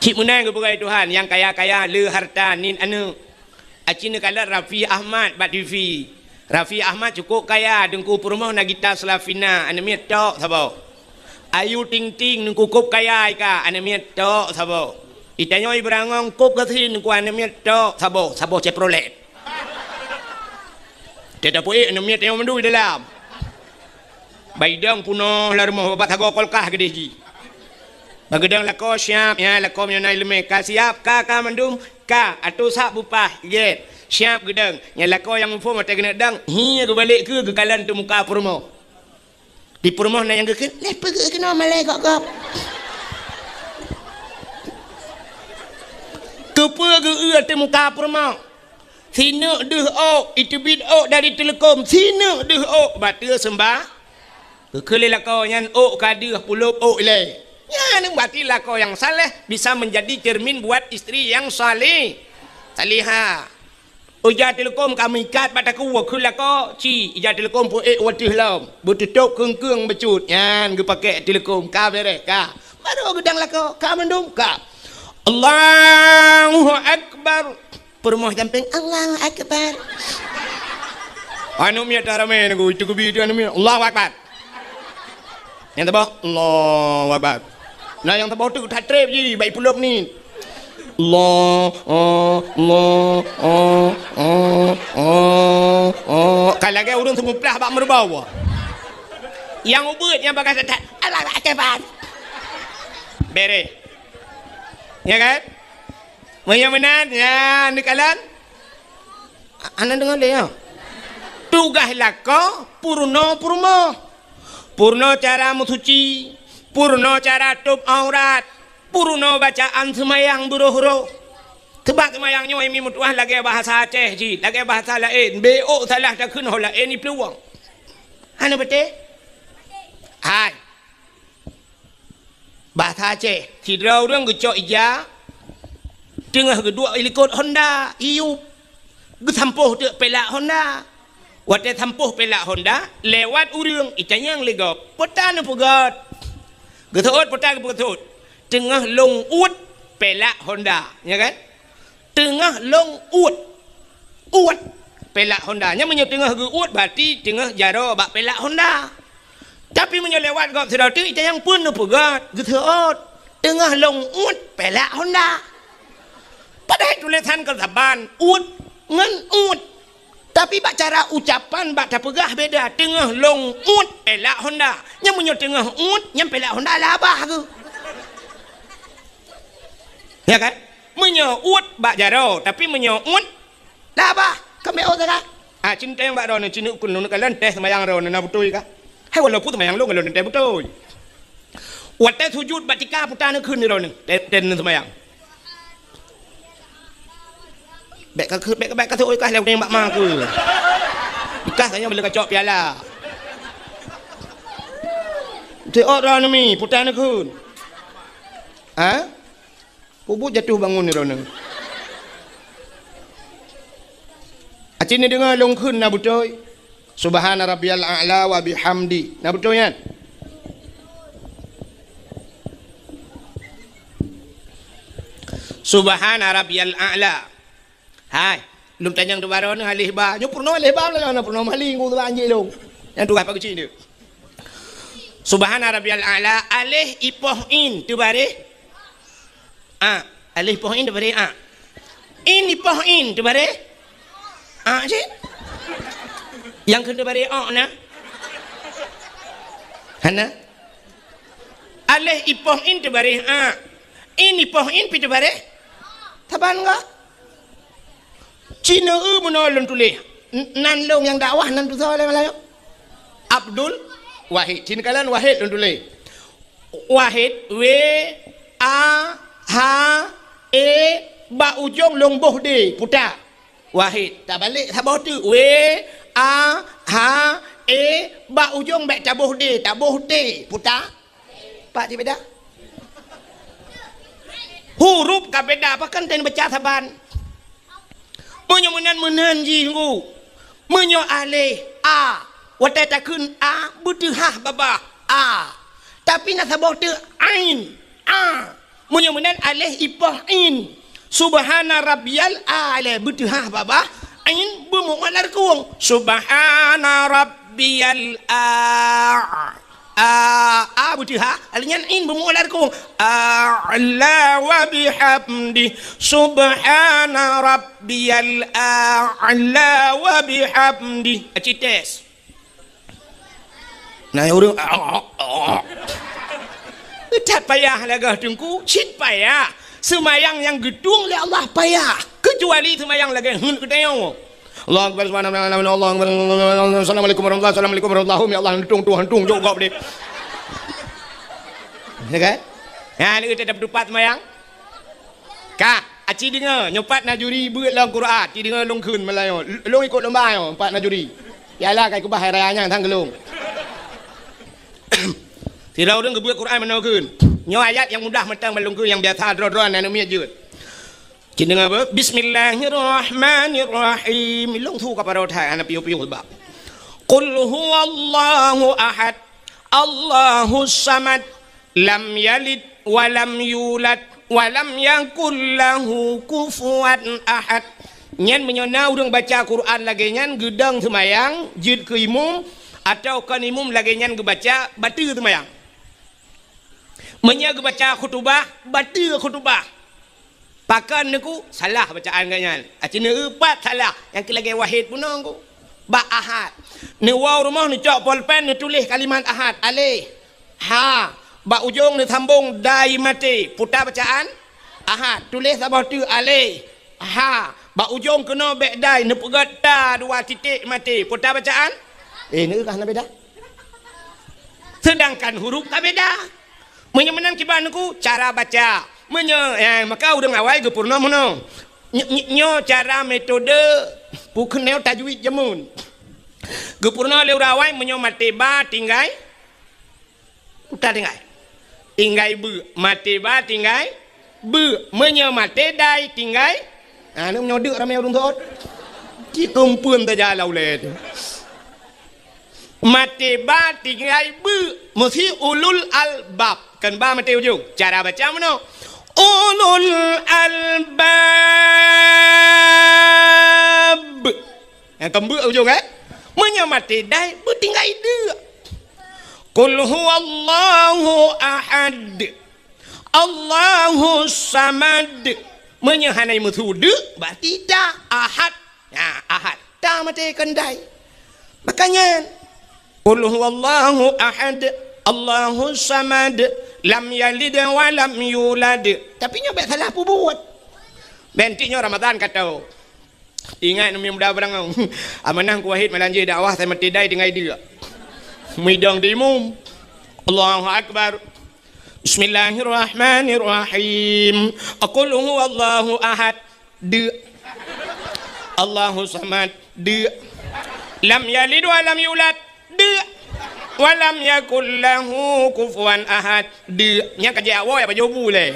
Cit meunan geupeugah Tuhan, nyang kaya-kaya le harta niet aneuk. Aci neukalon Raffi Ahmad bak T V. Raffi Ahmad cukôp kaya, teungku peurumoh Nagita Slavina, aneuk miet tok saboh. Ayu Ting Ting, teungku kôb kaya ika, aneuk miet tok saboh. Itanyoe Ibrangong kôb gasien, teungku aneuk miet tok saboh, saboh Chevrolet. Teuh tapeuék aneuk miet tanyoe mandum di dalam. Bak idong peunoh lam rumoh, bak sagoe kulkas keudéh jih. Bak geudong lakoe siap, nyan lakoe meunyoe na ileumèe ka siap, ka, ka mandum, ka, atô sab bupah, gèt. Siap geudong. Nyan lakoe nyang muphom watèe keuneuk dong, hi geubalek keu geukalon teuk muka peurumoh. Di peurumoh na nyang geukheun, "Lé peugeuh keunoe malèe gop-gop." Keupeue geu-eu ateueh muka peurumoh? Sineuk deuh ôk, iteubiet ôk dari teuleukom, sineuk deuh ôk, bateue seumbah. Geukheun lé lakoe nyan ôk ka deuh, pulop ôk ilèe. Nyan berarti lakoe nyang saleh bisa menjadi cermin buat istri yang saleh, salihah. Ija teuleukom ka meuikat bak takue, kheun lakoe, "Ci, ija teuleukom peuék u ateueh lom, beututôp keung-keung bacut." Nyan geupakèk teuleukom, ka bèrèh, ka. Barô geudong lakoe, ka mandum, ka. Allahu Akbar. Peurumoh sampéng, "Allahu Akbar." Aneuk miet dah ramè nunggu, itu keubi itu aneuk miet, "Allahu Akbar." Nyang saboh, "Allahu Akbar." Nah, nyang saboh tu that trép jih, bak ipulop niet. Allah, oh, Allah, oh, oh, oh, oh. Ka lagèe ureueng seumuplah bak meureubawa. Nyang ubeuet, nyang bagah that, "Allahu Akbar." Bèrèh. Ya kan? Meunyoe meunan, nyan neukalon. Hana deungö lé, ya. Tugaih lakoe peurunoe peurumoh. Peurunoe cara meusuci, peurunoe cara tôb aurat, peurunoe bacaan seumayang beuroh-roh. Seubab seumayang nyoe meutuah lagèe bahasa Aceh jih, lagèe bahasa laén, beuôk salah takheun ho laén iplueng. Hana beutôi? Hai. Bahasa Aceh, sidroe ureueng geucok ija, teungoh geuduek ilikot honda, iyup, geusampôh teuk pelak honda. Watèe sampôh pelak honda, lewat ureueng, itanyong lé gob, "Peue tan neupeugöt?" Geuseuôt, "Peue tan neupeugöt?" "Teungoh lôn uet pelak honda," nya kan? Teungoh lôn uet. Uet pelak honda. Nyan meunyoe teungoh geuuet, berarti teungoh jaroe bak pelak honda. Tapi meunyoe lewat gob sidroe teuk, itanyong, "Peue neupeugöt?" Geuseuôt, "Teungoh lôn uet pelak honda." Padahai tulésan kon saban, uet ngon uet. Tapi bak cara ucapan, bak tapeugah beda. "Teungoh lôn uet pelak honda." Nyan meunyoe teungoh uet, nyan pelak honda labah geuh. Ya kan? Meunyoe uet bak jaroe, tapi meunyoe uet, labah, keumbéh ôk sagai. Ah, ci neutanyong bak droeneuh, ci neukheun, neukalon teuh seumayang droeneuh, na beutôi kah? Hai, walaupun seumayang lôn, lôn teuh beutôi. Watèe sujut bak tika, peue tan neukheun droeneuh, teuh, teuh seumayang. Bèk ka, bèk, bèk ka seuôt kah lé, bak ma keu. Ikah tanyoe bila kacok piala. Teuôt droeneuh mi, peue tan neukheun. Ha? Peubuet jatuh bangun droeneuh. Aci neudeungoe lôn kheun na beutôi. Subhana rabbiyal a'la wa bihamdi. Na beutôi nyan? Subhana rabbiyal a'la. Hai, lôn tanyong teubarô neuh aléh ba. Nyoe peurunoe aléh ba, lôn na peurunoe maling, ku teuba anjing lôn. Nyang tugaih pageucin deuh. Subhana rabbiyal a'la, aléh ipoh in teubaréh a. Aléh ipoh in teubaréh a. In ipoh in teubaréh a cit. Nyang kheun teubaréh o na? Hana. Aléh ipoh in teubaréh a. In ipoh in pi teubaréh. Saban enggak? Cina eu meunoe lôn tuléh. N-, nan lôn nyang dakwah nan tusoe lé malam nyoe. Abdul Wahid. Cina kalan Wahid lôn tuléh. Wahid, W, A, ha, e, bak ujong lôn boh de, puta. Wahid, tabalek saboh teuk. W, a, ha, e, bak ujong bèk taboh de, taboh te, puta. Pat cit beda? Huruf ka beda, pakon tan baca saban. Meunyoe meunan, meunan jih, Teungku. Meunyoe aleh, a, watèe takheun a, beuteuhah babah, a. Tapi na saboh teuk ain, a. Meunyoe meunan aleh ipoh in. Subhana rabbiyal a'la, beuteuhah babah, ain beumeu'oh lam reukung. Subhana rabbiyal a. A, a beuteuhah, alèh nyan in beumeu'oh lam reukung. A'la wa bihamdi. Subhana rabbiyal a'la wa bihamdi. Aci tes. Nah, ureueng, that payah lagèe Teungku, cit payah. Seumayang nyang geutueng lé Allah payah, keucuali seumayang lagèe heuet geutanyoe. Allahu Akbar, subhanallah, Allahu Akbar, assalamualaikum warahmatullahi, assalamualaikum warahmatullahi, ya Allah, hantung, Tuhan, hantung, jok gob deh. Ya kan? Ya, ni kita dapat tupat seumayang. Ka, aci deungö, nyoe pat na juri beuet lam Quran, aci deungö lôn kheun meulayeue. Lôn ikot lomba nyoe, pat na juri. Piala kai keubah hai raya nyan sang geulong. Sidroe ureueng geubeuet Quran meunoe kheun. Nyoe ayat nyang mudah mantong ban lôn kheun, nyang biasa droe-droe aneuk miet jeuet. Cit deungö beuh, Bismillahirrahmanirrahim. Lôn su ka parot hai, hana piôh-piôh bak. Qul huwallahu ahad, Allahus samad, lam yalid wa lam yulad, wa lam yakul lahu kufuwan ahad. Nyan meunyoe na ureueng baca Quran lagèe nyan geudong seumayang, jeuet keu imum, atawa kon imum lagèe nyan geubaca, bateue seumayang. Meunyoe geubaca khutubah, bateue khutubah. Pakon neuku salah bacaan geuh nyan. Aci neueu pat salah, nyang keu lagèe wahid bunoe ku. Bak ahad. Neuwoe rumoh neucok polpen neutuléh kalimat ahad. Aleh. Ha. Bak ujong neusambong dai maté. Puta bacaan ahad. Tuléh saboh teuk aleh. Ha. Bak ujong keunoe bèk dai neupeugöt ta dua titik maté. Puta bacaan? Eh, neueu ka hana beda. Seudangkan huruf ka beda. Meunyoe meunan kiban neuku cara baca. Meunyoe, eh, maka ureueng awai geupeurunoe meunoe. Ny-, ny-, nyoe cara metode peukeunong tajwid jameun. Geupeurunoe lé ureueng awai meunyoe maté ba tinggai, uta tinggai. Tinggai beu, maté ba tinggai beu, meunyoe maté dai tinggai. Ha, nyoe deuk ramé ureueng sot. Ci keumpeuen tajak lam ulèe teuh. Maté ba tinggai beu, meusi ulul albab. Kan ba maté ujong. Cara baca meunoe. Ulul albab. Nyang keumbeuek ujong, eh? Meunyoe maté dai, beu tinggai deuk. Qul huwallahu ahad. Allahus samad. Meunyoe hana meusu deuk, berarti ta ahad. Nah, ahad. Ta maté kon dai. Makanya, Qul huwallahu ahad, Allahus samad, lam yalid wa lam yulad. Tapi nyoe bèk salah peubuet. Bèk nyoe Ramadan ka tho. Ingat nyoe muda barang. Amanah ku Wahid malam jih dakwah, saya mati dai tinggai deuk. Meudong di imum. Allahu Akbar. Bismillahirrahmanirrahim. Qul huwallahu ahad. Deuk. Allahus samad. Deuk. Lam yalid wa lam yulad. Deuk. Wa lam yakul lahu kufuwan ahad. Deuk. Nyan ka jiak woe baju bu lé.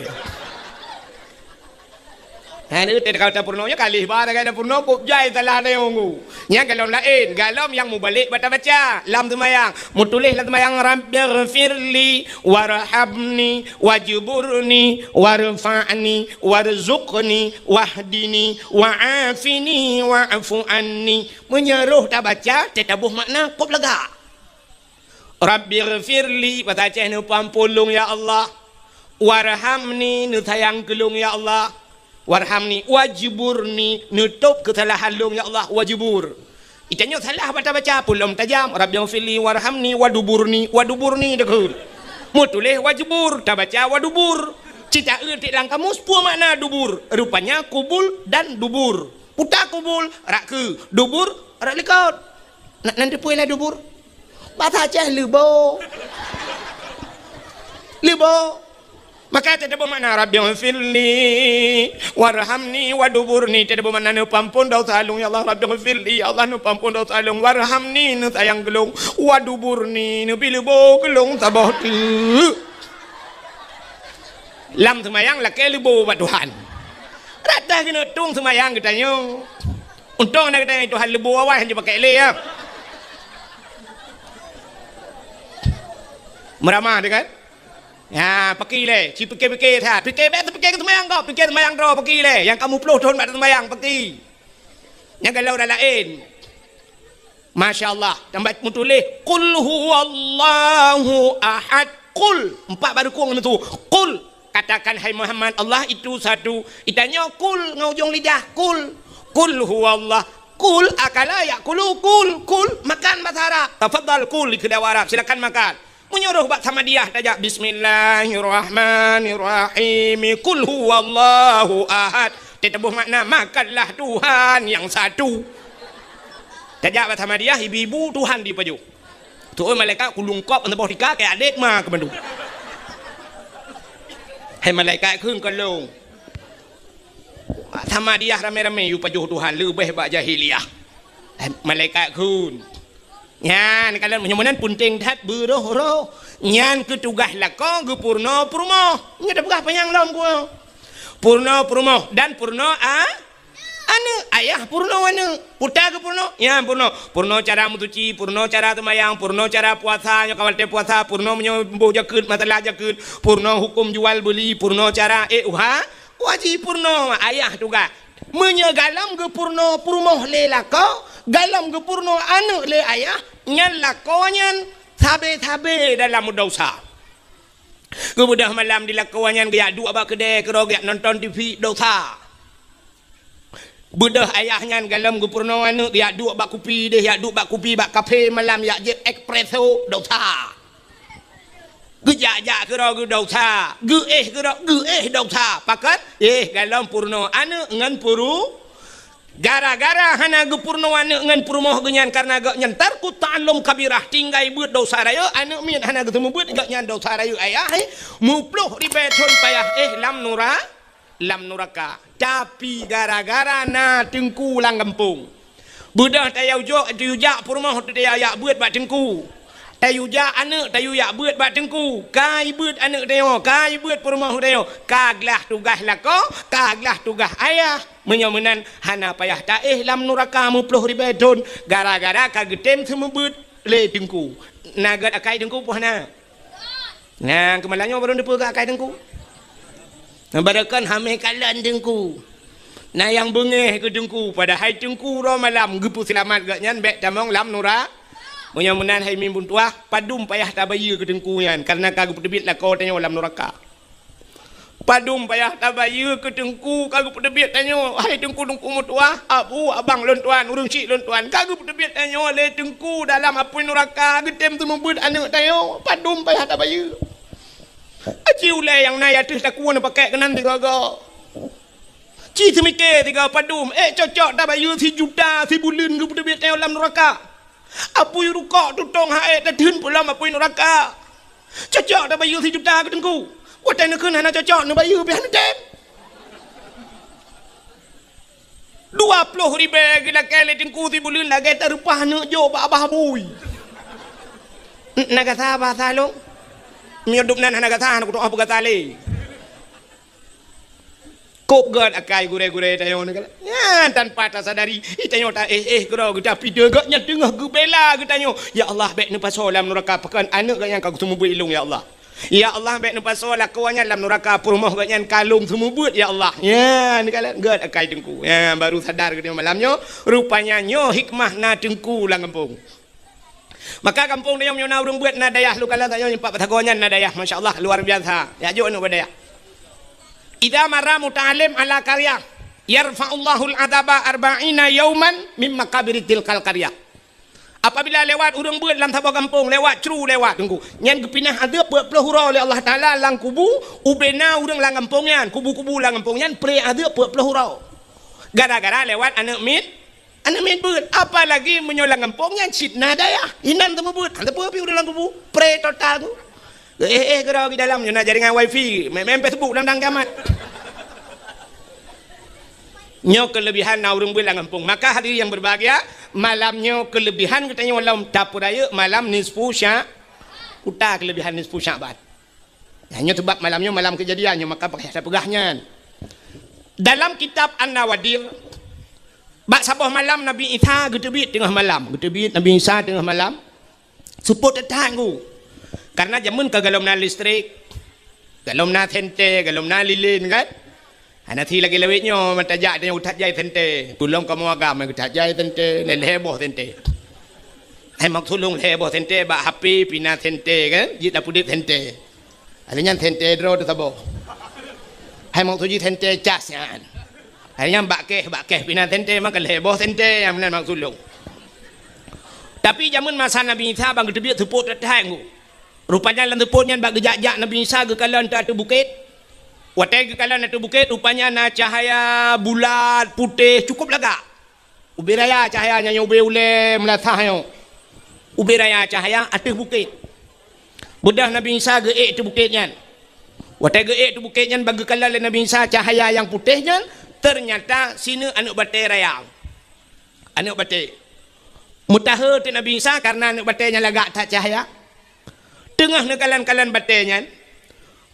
Ha, ni teuka tapeurunoe nyoe kalih ba tagai tapeurunoe kok jai salah tayong ku. Nyan golom laén, golom nyang mubalek bata baca lam seumayang. Meutuléh lam seumayang, "Rabbighfirli warhamni wajburni warfa'ni warzuqni wahdini wa'afini wa'fu anni." Meunyoe roh tabaca, teutabôh makna, kop lagak. "Rabbighfirli," bahasa Aceh, "Neupeuampôn lôn, ya Allah. Warhamni," neusayang keu lôn, ya Allah. "Warhamni," wajburni, neutôb keusalahan lôn, ya Allah, wajbur. Itanyoe salah bata baca, peulom tajam, "Rabbighfirli warhamni waduburni," waduburni takheun. Meutuléh wajbur, tabaca wadubur. Cit taeu tiek lam kamus, peue makna dubur? Rupanya kubul dan dubur. Puta kubul, rot keue. Dubur, rot likot. Na, na teupeue lé dubur? Basa Aceh leubo. Leubo. Maka teutabeuh makna, "Rabbighfirli warhamni waduburni." Teutabeuh makna, "Neupeuampon desya lôn, ya Allah." "Rabbighfirli," ya Allah, "neupeuampon desya lôn. Warhamni," neusayang keu lôn. "Waduburni," neubi leubo keu lôn saboh teuk. Lam seumayang lakée leubo bak Tuhan. Rata keuneuk tueng seumayang geutanyoe. Untông na geutanyoe Tuhan leubo awai hanjeuet pakai lé, ya. Meuramah teuh kan? Ya, paki lé, ci pike-pike that. Pike, bék teupike keu seumayang gob, pike seumayang droe, paki lé. Nyang ka muplôh thon bak teuseumayang, paki. Nyang galak ureuëng laén. Masya Allah, tambah meutuléh, "Qul huwallahu ahad." Qul, empat baru kong itu. "Qul," katakan, "Hai Muhammad, Allah itu satu." Geutanyoe "Qul" ngon ujong lidah, "Qul." "Qul huwallah." "Qul akala ya'kulu." "Qul," "Qul," makan bahasa Arab. "Tafadhal kul," dikheun Arab, "Silakan makan." Meunyoe roh bak Samadiyah tajak, "Bismillahirrahmanirrahim. Qul huwallahu ahad." Teutabeuh makna, "Makanlah Tuhan yang satu." Tajak bak Samadiyah, ibu-ibu, Tuhan dipajoh. Tuh malaikat kulungkop saboh tika keu adek ma keu bandum. Hai malaikat kheun keu lôn. Bak Samadiyah ramé-ramé yue pajoh Tuhan leubeh bak jahiliyah. Hai malaikat kheun. Nyan, kalon meunyoe meunan peunteng that beuroh-roh. Nyan keuh tugaih lakoe geupeurunoe peurumoh. Nyoe tapeugah panyang lom ku. Peurunoe peurumoh dan peurunoe a-, aneuëk, ayah peurunoe aneuëk. Peue ta geupeurunoe? Nyan peurunoe. Peurunoe cara meusuci, peurunoe cara seumayang, peurunoe cara puasa, nyoe ka watée puasa, peurunoe meunyoe boh jakeuet, masalah jakeuet, peurunoe huköm jual beuli, peurunoe cara, eh, uha, wajib peurunoe ayah tugaih. Meunyoe galom geupeurunoe peurumoh lé lakoe, galom geupeurunoe aneuëk lé ayah, nyan lakoe nyan sabe-sabe dalam desya. Geubeudôh malam di lakoe nyan geujak duek bak keudè keudroe geujak nonton T V, desya. Beudôh ayah nyan galom geupeurunoe aneuëk geujak duek bak kupi deh, jak duek bak kupi bak kafe malam, jak jieb espresso, desya. Geujak-jak keudroe geuh desya, geuéh keudroe geuéh desya. Pakon? Eh, galom peurunoe aneuëk ngon peuru-, gara-gara hana geupeurunoe aneuëk ngon peurumoh geuh nyan, kareuna gobnyan tarku ta'allum kabirah, tinggai beuet desya rayeuk, aneuëk miet hana geuseumeubeuet, gobnyan desya rayeuk ayah, eh, muplôh ribée thon payah, eh, lam nura-, lam nuraka. Tapi gara-gara na teungku lam gampông. Beudôh tayue jok, tayue jak peurumoh, tayue jak beuet bak teungku. Tayue jak aneuëk, tayue jak beuet bak teungku. Ka jibeuet aneuëk tanyoe, ka jibeuet peurumoh tanyoe. Ka glah tugaih lakoe, ka glah tugaih ayah. Meunyoe meunan hana payah taéh lam nuraka muplôh ribée thon, gara-gara ka geutem seumeubeuet lé teungku. Na gét akai teungku peue hana? Nyang keumalam nyoe barô neupeu keu akai teungku. Nyang barô kon hamé kalon teungku. Na nyang beungéh keu teungku, padahai teungku uroe malam geupeuseulamat gobnyan bék tamong lam nura-. Meunyoe meunan hai mimpun tuah, padum payah tabayeue keu teungku nyan, kareuna ka geupeuteubiet lakoe tanyoe lam nuraka. Padum payah tabayeue keu teungku ka geupeuteubiet tanyoe, hai teungku-teungku meutuah, abu, abang lôn tuan, ureuëng chik lôn tuan, ka geupeuteubiet tanyoe lé teungku dalam apui nuraka, geutem seumeubeuet aneuëk tanyoe, padum payah tabayeue. Aci ulée nyang na ateueh takue neupakék keunan sigoe-goe. Ci seumike sigoe padum, ék cocok tabayeue sijuta sibuleuen geupeuteubiet tanyoe lam nuraka. Apui rukok tutong ha-, ék tatheun pulang apui nuraka. Cocok tabayeue sijuta keu teungku. Watée neukheun hana cocok, neubayeue pih hana tem. Dua ploh ribée geulakée lé teungku sibuleuen lagée tareupah neuk jok bak babah bui. N-, na gata bahasa lôn? Meunyoe dum nan hana gata, hana kutu'oh peugata lé. Kôb gét akai gurée-gurée tanyoe nyan, tanpa tasadari, tanyoe taéh-éh keudroe geuta pideu gét nyang teungoh geubela geutanyoe. Ya Allah, bék neupasoe lam nuraka pakon aneuëk gét nyang ka geuseumeubeuet ilông, ya Allah. Ya Allah, bék neupasoe lakoe nyan lam nuraka peurumoh gét nyan ka lôn seumeubeuet, ya Allah. Nyan, gét akai teungku. Nyan, baru sadar geutanyoe malam nyoe, rupanya nyoe hikmah na teungku lam gampông. Maka gampông tanyoe meunyoe na ureuëng beuet na dayah, lôn kalon tanyoe nyoe pat Batagong nyan na dayah, masya Allah, luar biasa. Jak jok aneuëk bak dayah. Idza marra muta'allim ala qaryah, yarfa'ullahul adzaba arba'ina yauman mim maqabiri tilkal qaryah. Apabila lewat ureuëng beuet lam saboh gampông, lewat cru lewat teungku, nyan geupinah azeub peuet ploh uroe lé Allah Taala lam kubu, ubena ureuëng lam gampông nyan, kubu-kubu lam gampông nyan, pre azeub peuet ploh uroe. Gara-gara lewat aneuëk miet, Aneuëk miet beuet, apalagi meunyoe lam gampông nyan cit na dayah, inan teuma beuet, hana teupeu pih ureuëng lam kubu, pre total tu. Eh, eh, keudroe di dalam, nyoe na jaringan wifi, main-main Facebook dan dang kiamat. Nyoe kelebihan na ureuëng beuet lam gampông. Maka hadirin yang berbahagia, malam nyoe kelebihan geutanyoe lom tapeurayeuk malam nisfu Sya-, puta kelebihan nisfu Sya'ban. Nyan nyoe sebab malam nyoe malam kejadian nyoe, maka payah tapeugah nyan. Dalam kitab An-Nawadir, bak saboh malam Nabi Isa geuteubiet teungoh malam. Geuteubiet Nabi Isa teungoh malam. Seupôt that-that ngu. Karena jameun ka golom na listrik, golom na senter, golom na lilin kan. Hana si lagée lawét nyoe, meutajak tanyoe geutajai senter. Tulông kamoe agam geutajai senter, lhée-lhée boh senter. Hai maksud lôn lhée boh senter bak H P pih na senter kan, jeuet tapeudeuet senter. Alèh nyan senter droe teuh saboh. Hai maksud jih senter cas nyan. Alèh nyan bak kèh, bak kèh pih na senter, maka lhée boh senter nyang meunan maksud lôn. Tapi jameun masa Nabi Isa ban geuteubiet seupôt that-that ngu. Rupanya lam seupôt nyan bak geujak-jak Nabi Isa geukalon ateueh bukét. Watée geukalon ateueh bukét, rupanya na cahya bulat, putéh, cukup lagak. Ubé raya cahya nyan, ubé ulée meulasah nyoe. Ubé raya cahya ateueh bukét. Beudôh Nabi Isa geuék ateueh bukét nyan. Watée geuék ateueh bukét nyan, ban geukalon lé Nabi Isa cahya nyang putéh nyan, teunyata sineuk aneuëk batée raya. Aneuëk batée. Meutahe teuk Nabi Isa kareuna aneuëk batée nyan lagak that cahya. Teungoh neukalon-kalon batée nyan,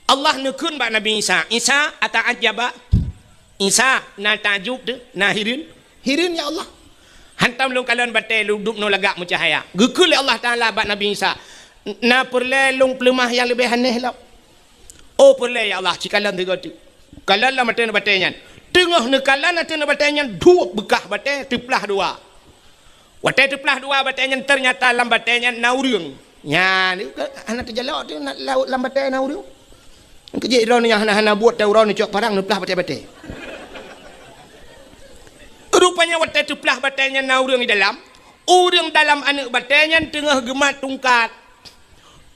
Allah neukheun bak Nabi Isa, "Isa, ata'ajjaba?" Isa, na takjub teuh, na hireuen? Hireuen, ya Allah. Hantom lôn kalon batée lôn dubnoe lagak meucahya. Geukheun lé Allah Taala bak Nabi Isa, "Na peureulée lôn peuleumah nyang leubeh aneh lom?" "Oh, peureulée, ya Allah, ci kalon sigoe teuk." Kalon lam ateueh batée nyan. Teungoh neukalon ateueh batée nyan, duek beukah batée teuplah dua. Watée teuplah dua batée nyan, teunyata lam batée nyan na ureuëng. Nyan, hana teujalok teuh na, lam batée na ureuëng. Keujeuet droeneuh nyang hana-hana buet, teuh droeneuh cok parang neuplah batée-batée. Rupanya watée teuplah batée nyan na ureuëng di dalam, ureuëng dalam aneuëk batée nyan teungoh geumat tungkat.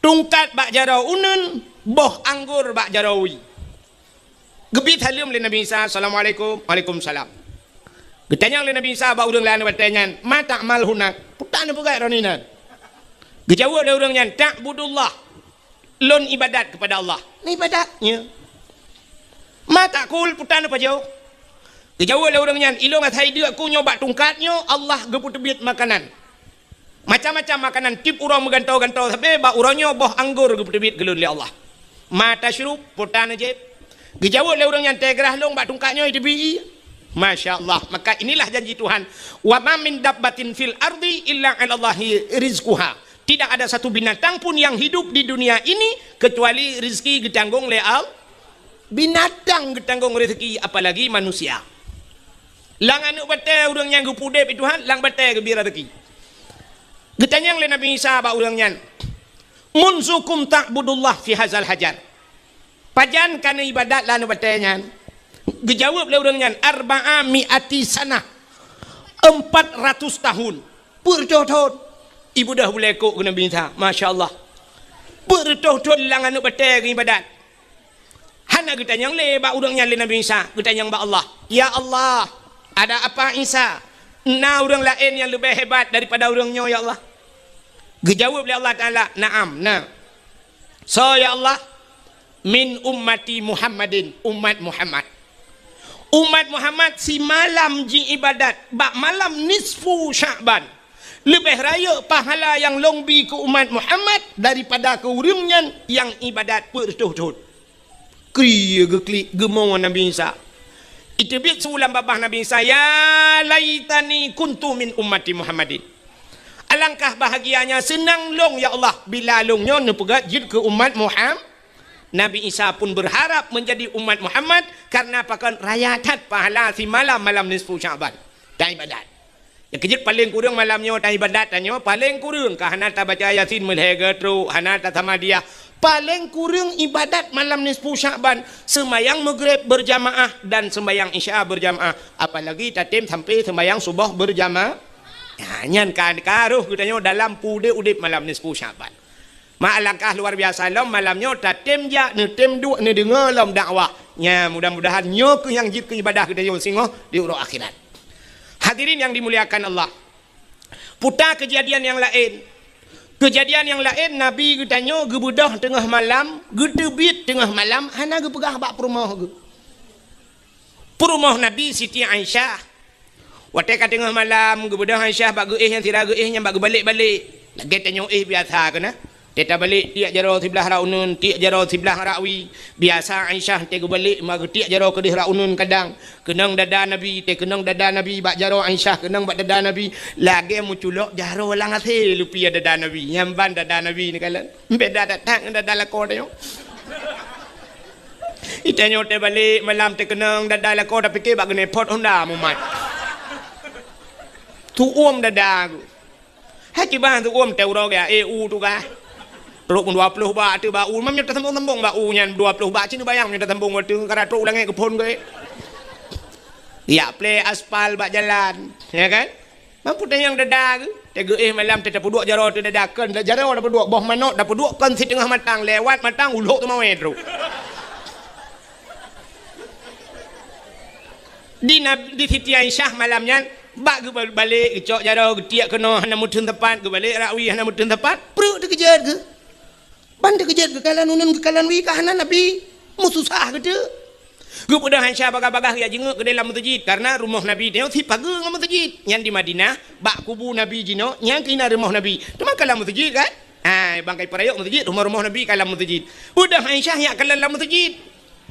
Tungkat bak jaroe uneuen, boh anggor bak jaroe wie. Geubri saleuem lé Nabi Isa, "Assalamualaikum." "Waalaikumsalam." Geutanyong lé Nabi Isa bak ureuëng lam batée nyan, "Ma ta'mal hunak?" "Peue tapeugah droeneuh inan?" Geujaweueb lé ureuëng nyan, "Ta'budullah." "Lôn ibadat keupada Allah." "Nyan ibadat nyoe." "Ma ta'kul?" "Peue tapajoh?" Geujaweueb lé ureuëng nyan, "Ilôn asai deuk ku nyoe bak tungkat nyoe, Allah geupeuteubiet makanan. Macam-macam makanan, tieb uroe meugantoe-gantoe, sabe bak uroe nyoe boh anggor geupeuteubiet keu lôn lé Allah." "Ma tasyrub?" "Peue tajieb?" Geujaweueb lé ureuëng nyan, "Teugrah lôn bak tungkat nyoe teubiet." Masya Allah. Maka inilah janji Tuhan, "Wa ma min dabbatin fil ardi illa 'alallahi rizquha." Tidak ada satu binatang pun yang hidup di dunia ini kecuali rezeki geutanggong lé Allah. Binatang geutanggong rezeki, apalagi manusia. Lam aneuëk batée ureuëng nyang geupeuudeb Tuhan, lam batée geubri rezeki. Geutanyong lé Nabi Isa bak ureuëng nyan, "Munzukum ta'budullah fi hazal hajar?" "Pajan ka neuibadat lam aneuëk batée nyan?" Geujaweueb lé ureuëng nyan, "Arba'a mi'ati sanah." "Empat ratus tahun." "Peuet reutôh thon?" Ibeudôh bulée kok keu Nabi Isa. Masya Allah. "Peuet reutôh thon lam aneuëk batée geuibadat?" Hana geutanyong lé bak ureuëng nyan lé Nabi Isa, geutanyong bak Allah. "Ya Allah, ada apa Isa? Na ureuëng laén nyang leubeh hebat daripada ureuëng nyoe, ya Allah?" Geujaweueb lé Allah Taala, "Na'am, na." "Soe, ya Allah?" "Min ummati Muhammadin," umat Muhammad. Umat Muhammad simalam jiibadat bak malam nisfu Sya'ban. Leubeh rayeuk pahala nyang lôn bi keu umat Muhammad daripada keu ureuëng nyan nyang ibadat peuet reutôh thon. Kri geuklik geumo Nabi Isa. Iteubiet su lam babah Nabi Isa, "Ya laitani kuntu min ummati Muhammadin." Alangkah bahagianya seunang lôn, ya Allah, bila lôn nyoe neupeugét jeuet keu umat Muham-, Nabi Isa pun berharap menjadi umat Muhammad karena pakon raya that pahala simalam malam nisfu Sya'ban. Taibadat. Nyang keujeuet paleng kureueng malam nyoe taibadat tanyoe, paleng kureueng ka hana tabaca Yasin meulhèe geutrok, hana tasamadiyah. Paleng kureueng ibadat malam nisfu Sya'ban, seumayang Maghrib berjamaah dan seumayang Isya berjamaah, apalagi tatem sampai seumayang suboh berjamaah. Ha, nyan ka, ka roh geutanyoe dalam peudeh udeb malam nisfu Sya'ban. Ma alangkah luar biasa lom malam nyoe tatem jak, neutem duek, neudeungoe lom dakwah. Nya, mudah-mudahan nyoe keuh nyang jeuet keu ibadah geutanyoe singoh di uroe akhirat. Hadirin yang dimuliakan Allah, puta keujadian nyang laén. Keujadian nyang laén, Nabi geutanyoe geubeudôh teungoh malam, geuteubiet teungoh malam, hana geupeugah bak peurumoh geuh. Peurumoh Nabi Siti Aisyah. Watée ka teungoh malam, geubeudôh Aisyah bak geuéh nyang sira geuéh nyan bak geubalek-balek. Lagée tanyoe éh biasa keunan. Teuta balek tiek jaroe siblah rak uneuen, tiek jaroe siblah rak wie. Biasa Aisyah teuh geubalek ma geutiek jaroe keudeh rak uneuen kadang. Keunong dada Nabi, teuh keunong dada Nabi bak jaroe Aisyah, keunong bak dada Nabi. Lagée meuculok jaroe lam asée lupiah dada Nabi. Nyan ban dada Nabi neukalon. Beda that-that ngon dada lakoe tanyoe. Itanyoe teuh balek malam teuh keunong dada lakoe tapike bak geunepot honda mumat. Tuom dada geuh. Hai kiban tuom teuh uroe geuh, eh, u tugaih. Trok dua ploh bak teuh bak u, mam nyoe tasambong-sambong bak u nyan dua ploh bak, cit neubayang nyoe tasambong watée ka trok u langét geuphon geuh. Yak plé aspal bak jalan, ya kan? Mampu tanyong dada geuh, teuh geuéh malam teuh tapeuduek jaroe teuh dada kon, jaroe tapeuduek, boh manok tapeuduek kon siteungoh matang, lewat matang ulok teumawé trok. Di Nab-, di Siti Aisyah malam nyan, bak geubalek geucok jaroe geutiek keunoe hana meuteun teumpat, geubalek rak wie hana meuteun teumpat, pruet teukeujot geuh. Ban teukeujot geukalon uneuen geukalon wie ka hana Nabi, meususah geuteuk. Geubeudôh Aisyah bagah-bagah geujak jingeuk keudeh lam meuseujid, kareuna rumoh Nabi nyoe sipageue ngon meuseujid. Nyan di Madinah, bak kubu Nabi jinoe, nyan keuh na rumoh Nabi. Teuma ka lam meuseujid kan? Hai, bangkai peurayok meuseujid, rumoh-rumoh Nabi ka lam meuseujid. Beudôh Aisyah jak kalon lam meuseujid.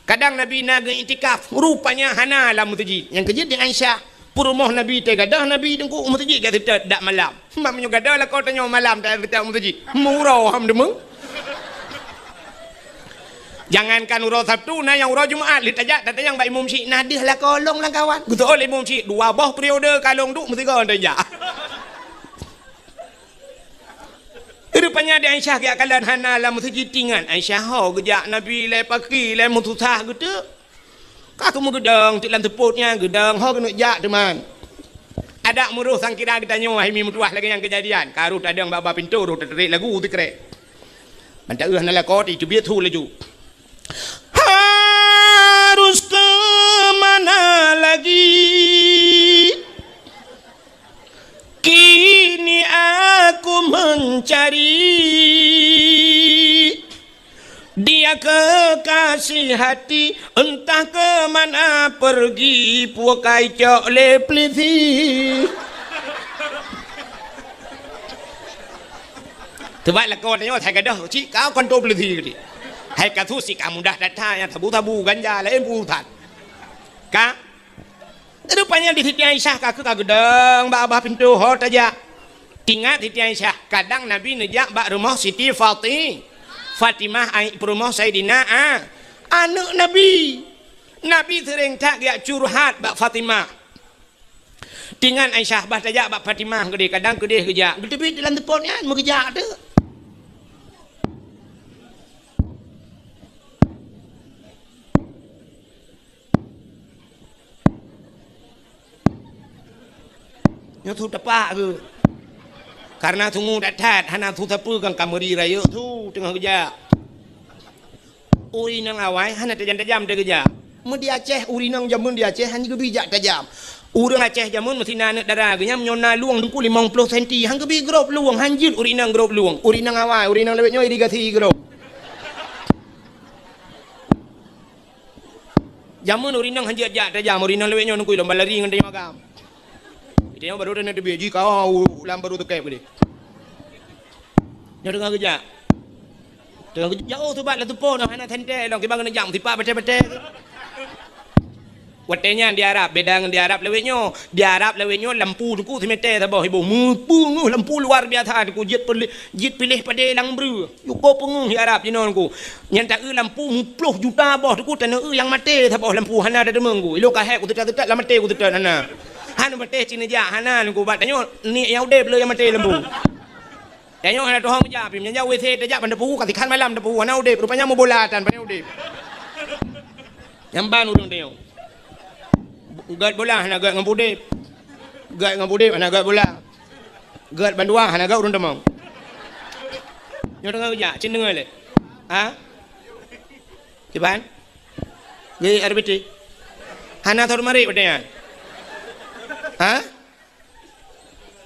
Kadang Nabi na geu-iktikaf, rupanya hana lam meuseujid. Nyang keujeuet di Aisyah, peurumoh Nabi teuh gadôh Nabi teungku meuseujid ka seutôt dak malam. Mak meunyoe gadôh lakoe tanyoe malam teuh seutôt meuseujid. Meuuroe ham deungoe. Jangankan uroe Sabtu, na nyang uroe Jumat lheueh tajak tatanyong bak imum syik, na deuh lakoe lôn lam kawan. Geuseuôt lé imum syik, dua boh periode ka lôn duek meusigoe tajak. Rupanya di Aisyah geujak kalon hana lam meuseujid, teuingat Aisyah ho geujak Nabi lé paki lé meususah geuteuk. Ka keumeung geudong teuk lam seupôt nyan, geudong ho keuneuk jak teuma. Adak meuroh sangkira geutanyoe hai mi meutuwah lagée nyang keujadian. Ka roh tadong bak-bak pintoe roh teutrek lagu sikrek. Ban taeu hana lakoe teubiet su laju. Harus ke mana lagi? Kini aku mencari dia kekasih hati, entah ke mana pergi, pukai cok lé peulisi. Teubat lakoe tanyoe, hai gadôh cit ka konto peulisi tadi. Hai ka su cit ka mudah that-that nyang sabu-sabu ganja laén urusan. Ka Rupanya di Siti Aisyah ka keuh ka geudong bak babah pintoe ho tajak. Teuingat Siti Aisyah, kadang Nabi neujak bak rumoh Siti Fati-, Fatimah, ai peurumoh Saidina A-, aneuëk Nabi. Nabi seuréng that geujak curhat bak Fatimah. Teuingat Aisyah bah tajak bak Fatimah keudeh, kadang keudeh geujak. Geuteubiet lam seupôt nyan meugeujak teuk. Nyoe su teupah keuh. Kareuna sungue that-that, hana su sapeue kan ka meuri rayeuk su teungoh geujak. Ureuëng inong awai hana tajam-tajam teuh geujak. Meu di Aceh, ureuëng inong jameun di Aceh hana geubi jak tajam. Ureuëng Aceh jameun meusti na aneuëk dara geuh nyan meunyoe na luwang teungku limong ploh senti, han geubi grob luwang, han jeuet ureuëng inong grob luwang. Ureuëng inong awai, ureuëng inong lawét nyoe irigasi grob. Jameun ureuëng inong han jeuet jak tajam, ureuëng inong lawét nyoe neukui lom balari ngon tanyoe agam. Tanyoe barô na teubiet jih ka u lam barô teukeb keudeh. Nyoe teungoh geujak. Teungoh geujak, oh, subat lam teupon, hana sentée lom, kiban keuneuk jak meusipat batée-batée. Watée nyan di Arab, beda ngon di Arab lawét nyoe. Di Arab lawét nyoe lampu teungku simete saboh iboh. Meupeungeuh lampu luar biasa teungku, jeuet pilih, jeuet piléh padé lam breueh. Yuko peungeuh di Arab jinoe teungku. Nyan taeu lampu meuploh juta boh teungku, taneuk eu nyang maté saboh lampu hana tateumeung teungku. Ilôn ka hék kuteutap-teutap lam maté kuteutap hana. Hana maté cit neujak hana teungku, bak tanyoe niet nyang udeb le nyang maté lampu. Tanyoe hana tuho meujak pih, meunyoe jak WC tajak ban teupeu, ka sikhan malam teupeu, hana udeb, rupanya meubola tan, hana udeb. Nyan ban ureuëng tanyoe. Gét bola hana gét ngon udeb. Gét ngon udeb hana gét bola. Gét bandua hana gét ureuëng tamong. Nyoe teungoh geujak, cit deungoe lé. Ha? Kiban? Gét R B T. Hana thor marit watée nyan. Ha?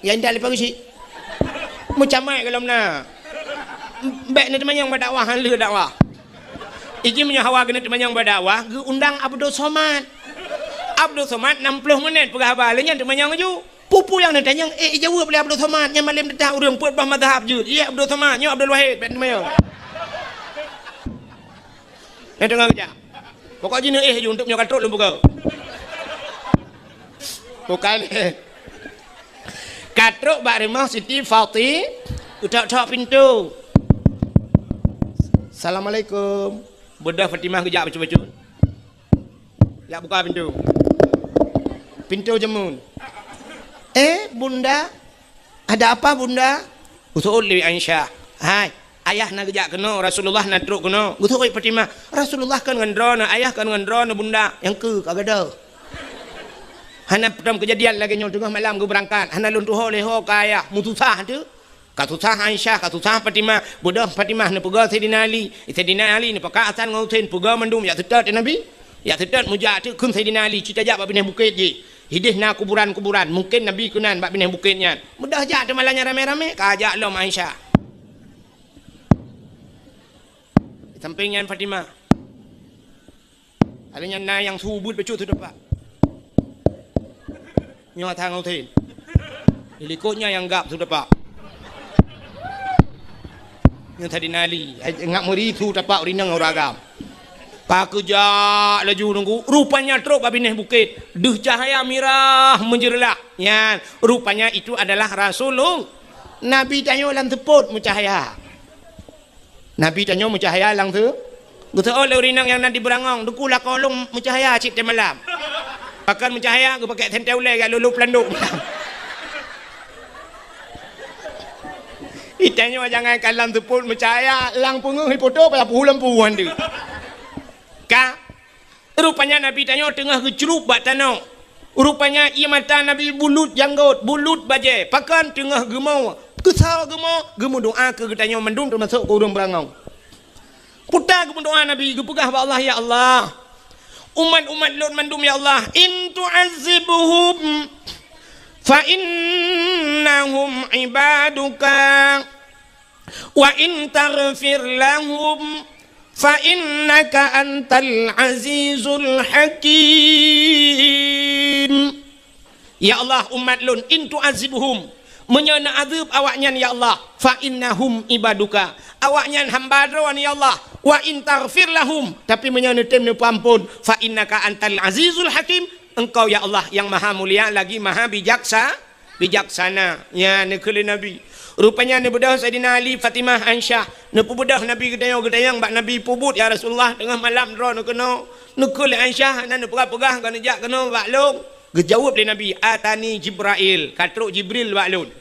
Ya indak leupah geuchik. Meucamai golom na. Bèk neuteumanyong bak dakwah, han lheueh dakwah. Iji meunyoe hawa keuneuk teumanyong bak dakwah, geuundang Abdul Somad. Abdul Somad nam ploh menit peugah haba, lheueh nyan teumanyong laju. Peue-peue nyang neutanyong, eh, ijaweueb lé Abdul Somad, nyan malém teutab ureueng peuet boh mazhab jeuet. Iya Abdul Somad, nyoe Abdul Wahid, bèk teumanyong. Nyang teungoh geujak. Pokok jih neuéh ju, untuk meunyoe ka trok lôn peugah. Bukan. Ka trok bak rumoh Siti Fati, utok-tok pintoe. "Assalamualaikum." Beudôh Fatimah geujak bacut-bacut. Jak buka pintoe. Pintoe jeumuen. "Eh, Bunda?" "Ada apa, Bunda?" Geuseuôt lé Aisyah. "Hai, ayah na geujak keunoe, Rasulullah na trok keunoe." Geuseuôt Fatimah, "Rasulullah kon ngon droeneuh, ayah kon ngon droeneuh, Bunda." "Nyang keu ka gadôh. Hana peutom keujadian lagèe nyoe, teungoh malam geubeurangkat, hana lôn tuho lé ho keu ayah, meususah teuh." Ka susah Aisyah, ka susah Fatimah. Beudôh Fatimah neupeugah Saidina Ali. Saidina Ali neupeugah Hasan ngon Husein, peugah mandum jak seutôt Nabi. Jak seutôt meujak teuk kheun Saidina Ali, "Ci tajak bak binéh bukét jih. Idéh na kuburan-kuburan, mungken Nabi keunan bak binéh bukét nyan." Beudôh jak teuma lagèe nyan ramé-ramé, ka jak lom Aisyah. Sampéng nyan Fatimah. Ada nyan na nyang su ubit bacut su tepak. Nyoe Hasan ngon Husein. Di likot nyan nyang gab su tepak. Nyoe Saidina Ali, hai, ngak meuri su tepak ureueng inong ureueng agam. Ka geujak laju nunggu, rupanya trok bak binéh bukét. Deuh cahya mirah meujeureulah. Nyan, rupanya itu adalah Rasulullah. Nabi tanyoe lam seupôt meucahya. Nabi tanyoe meucahya lam seu-, geuseuôt lé ureueng inong nyang na di Beurangong, "Teungku, lakoe lôn meucahya cit teumalam." Pakon meucahya, geupakék sentée ulée jak lolo peulandok. Itanyoe jangankan lam seupôt meucahya, lam peungeuh ipoto payah puhu lampu han deuh. Ka Rupanya Nabi tanyoe teungoh geucrueb bak tanoh. Rupanya ié mata Nabi bulut janggôt, bulut bajée. Pakon teungoh geumo, keusoe geumo, geumeudoá keu geutanyoe mandum teumasok keu ureuëng Beurangong. Peue ta geumeudoá Nabi, geupeugah bak Allah, "Ya Allah, umat-umat lôn mandum, ya Allah, in tu'azzibhum fa innahum ibaduka." "Wa in taghfir lahum fa innaka antal azizul hakim." Ya Allah, umat lôn, in tu'azzibhum, meunyoe neuazeueb awaknyan, ya Allah, fa innahum ibaduka, awaknyan hamba Droe, ya Allah, wa in taghfir lahum, tapi meunyoe neutem neupeuamphon, fa innaka antal azizul hakim, Engkau, ya Allah, yang maha mulia lagi maha bijaksa-, bijaksana. Nyan neukheun lé Nabi. Rupanya neubeudôh Saidina Ali, Fatimah, Aisyah. Neupeubeudôh Nabi geutanyoe, geutanyong bak Nabi, "Peubuet, ya Rasulullah, teungoh malam droeneuh keunoe?" Neukheun lé Aisyah, hana neupeugah-peugah, ka neujak keunoe bak lôn. Geujaweueb lé Nabi, "Atani Jibrail, ka trok Jibril bak lôn."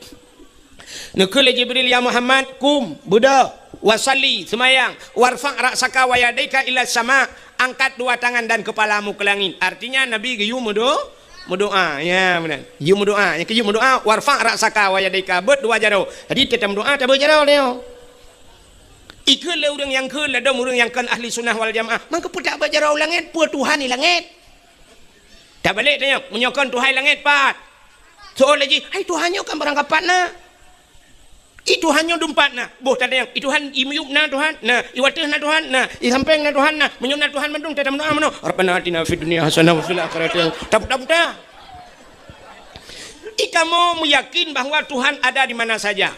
Neukheun lé Jibril, "Ya Muhammad, kum, beudôh, wasalli, seumayang, warfa' ra'saka wa yadaika ila sama, angkat dua tangan dan kepalamu ke langit." Artinya Nabi geuyue meudo-, meudoá. Ya, meunan. Geuyue meudoá. Nyang keuyue meudoá, "Warfa' ra'saka wa yadaika," beuet dua jaroe. Jadi, teutam doá, tabeuet jaroe nyoe. Ikheun lé ureuëng nyang kheun ladôm ureuëng nyang kon ahli sunnah wal jamaah. Mangkeupeutak beuet jaroe u langét, peue Tuhan di langét? Tabalek tanyong, meunyoe kon Tuhan langét pat? Soe lé jih, "Hai Tuhan nyoe kan barangkapat na? I Tuhan nyoe dumpat na?" Boh tatanyong, "I Tuhan i miyueb na Tuhan? Na. I wateueh na Tuhan? Na. I sampéng na Tuhan? Na." Meunyoe na Tuhan mandum, tatameudoá meunoe, "Rabbana atina fid dunya hasanah wa fil akhirati hasanah." Taputa-puta. I kamoe meuyakin bahwa Tuhan ada di mana saja.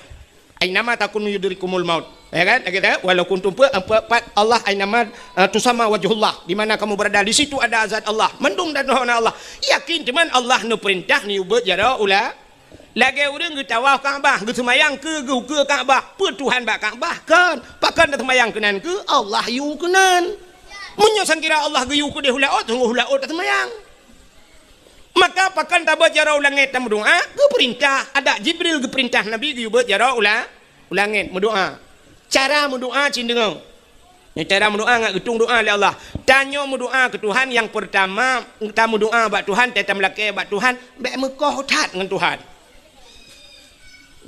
"Ainama takunu yudrikumul maut." Ya kan? Lagée tu, "Walau kuntum," pe-, pe-, pat Allah, "ainama, eh, tusamma wajhullah." Di mana kamu berada, di situ ada zat Allah. Mandum dan roh Allah. Yakin teuma Allah neupeurintah neubeuet jaroe u la-, lagée ureuëng geutawaf Ka'bah, geuseumayang keu, geukeue Ka'bah. Peue Tuhan bak Ka'bah? Kon. Pakon taseumayang keunan keu? Allah yue keunan. Meunyoe sangkira Allah geuyue keudeh u laôt, sunggoh u laôt taseumayang. Maka pakon tabeuet jaroe u langét tameudoá? Geupeurintah, ada Jibril geupeurintah Nabi geuyue beuet jaroe u la-, u langét meudoá. Cara meudoá cit deungoe. Nyoe cara meudoá ngat geutueng doá lé Allah. Tanyoe meudoá keu Tuhan, nyang peurtama, tameudoá bak Tuhan, tameulakée bak Tuhan, bék meukoh that ngon Tuhan.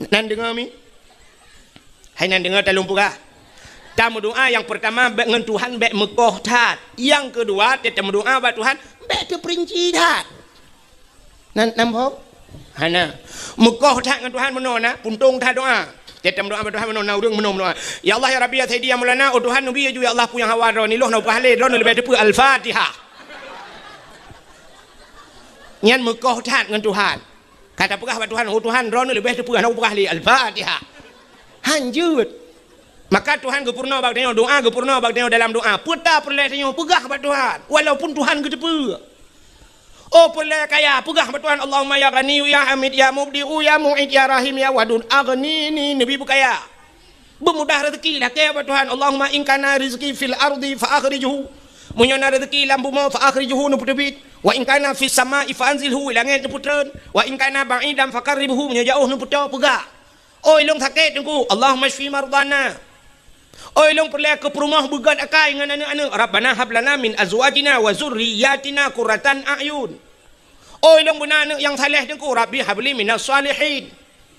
Nan deungoe mi? Hai nan deungoe talôn peugah. Tameudoá nyang peurtama bék ngon Tuhan bék meukoh that. Nyang keudua, tameudoá bak Tuhan bék teupeurinci that. Nan, nan phom? Hana. Meukoh that ngon Tuhan meunoe na, puntông that doá. Teutab meudoa bak Tuhan meunoe, na ureuëng meunoe meudoa, "Ya Allah, ya Rabbi, ya Sayyidi, ya Maulana, oh Tuhan, neubi ju, ya Allah, peue nyang hawa droeneuh, leubeh teupeue Al-Fatihah." Nyan meukoh that ngon Tuhan. Ka tapeugah bak Tuhan, "Oh Tuhan, droeneuh leubeh teupeue, hana kupeugah lé Al-Fatihah." Han jeuet. Maka Tuhan geupeurunoe bak tanyoe doa, geupeurunoe bak tanyoe dalam doa. Peue ta peureulée tanyoe peugah bak Tuhan, walaupun Tuhan geuteupeue. Oh peureulée kaya, peugah bak Tuhan, "Allahumma ya Ghaniyyu ya Hamid ya Mubdi'u ya Mu'id ya Rahim ya Wadud, aghnini," neubi beukaya. Beumudah rezeki, lakée bak Tuhan, "Allahumma in kana rizqi fil ardi fa akhrijhu." Meunyoe na rezeki lam bumoe, fa akhrijhu, neupeuteubiet. "Wa in kana fis sama'i fa anzilhu," langét neupeutreun. "Wa in kana ba'idan fa qarribhu," meunyoe jaoh neupeutoe, peugah. Oi lôn sakét Teungku, Allahumma syfi mardhana. Oi lôn peureulée keu peurumoh beugét akai ngon aneuëk-aneuëk, Rabbana hab lana min azwajina wa zurriyyatina qurratan a'yun. Oi lôn beuna aneuëk nyang saleh Teungku, Rabbi habli minas shalihin.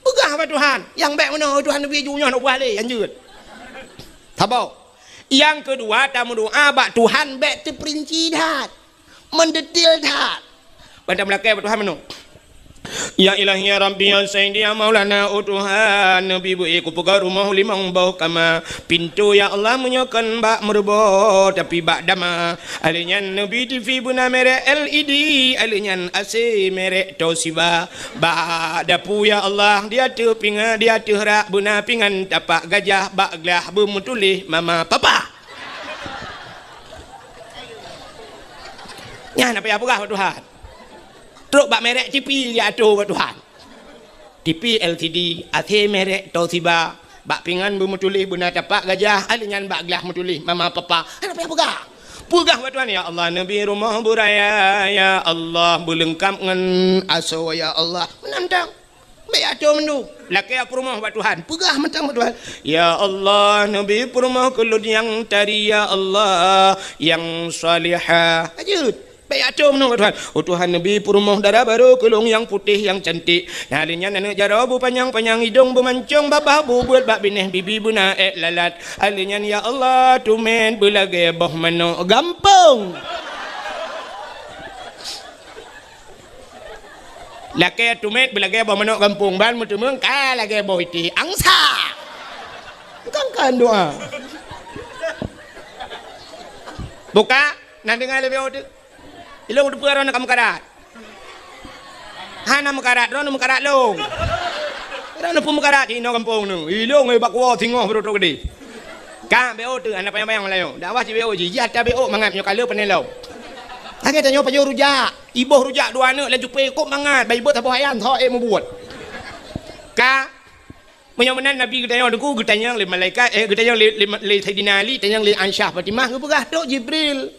Peugah bak Tuhan, nyang bék meunoe, oi Tuhan neubi ju nyoe, hana ubah lé, han jeuet. Saboh. Nyang keudua, tameudoa bak Tuhan bék teupeurinci that. Meudetil that. Ban tameulakée bak Tuhan meunoe. Ya Ilahi, ya Rabbi, ya Sayyidi, ya Maulana, oh Tuhan, neubi beu-ék kupeugah rumoh limong boh kama. Pintoe, ya Allah, meunyoe kon bak meureuboh, tapi bak dama. Alheuh nyan neubi TV beuna merek L E D, alheuh nyan A C merek Toshiba. Bak dapu, ya Allah, di ateueh pinga-, di ateueh rak beuna pingan tapak gajah, bak glah beumeutuléh mama papa. Nyan na payah peugah bak Tuhan. Trok bak merek TV ya atô bak Tuhan. TV L C D, A C merek Toshiba, bak pingan beumeutuléh beuna tapak gajah, alheuh nyan bak glah meutuléh mama papa. Hana payah peugah. Peugah bak Tuhan, "Ya Allah, neubi rumoh beuraya, ya Allah, beuleungkab ngon asoe, ya Allah." Meunan mantong. Bék atô mandum. Lakée peurumoh bak Tuhan. Peugah mantong bak Tuhan. Ya Allah, neubi peurumoh keu lôn nyang tari, ya Allah, nyang salihah. Ka jeuet. Bék atô mandum bak Tuhan. Oh Tuhan, neubi peurumoh dara barô keu lôn nyang putéh, nyang cantik. Alheuh nyan aneuëk jaroe beupanyang-panyang, idông beumancông, babah bubeuet, bak binéh bibi beuna ék lalat. Alheuh nyan, ya Allah, teumèt beulagée boh manok gampông. Lakée teumèt beulagée boh manok gampông, ban meuteumeung ka lagée boh itéh angsa. Kan-kan doa. Buka, na deungoe lé B O teuh. Ilông teupeue droeneuh ka meukarat. Hana meukarat, droeneuh meukarat lông. Droeneuh peue meukarat inoe gampông neuh. Ilông, eh, bak kuwoe singoh beurôk-rôk geude. Ka B O teuh, hana panyang-panyang meulayeue. Dakwah cit B O jih, jih ata B O mangat nyoe ka le pané lom. Lagée tanyoe pajoh rujak. Iboh rujak dua aneuk laju pé kok mangat, bai beuet saboh ayam, tho ék mubuet. Ka, meunyoe meunan Nabi geutanyong Teungku, geutanyong lé malaikat, eh, geutanyong lé, lé, lé Saidina Ali, tanyong lé Aisyah Fatimah, geupeugah trok Jibril.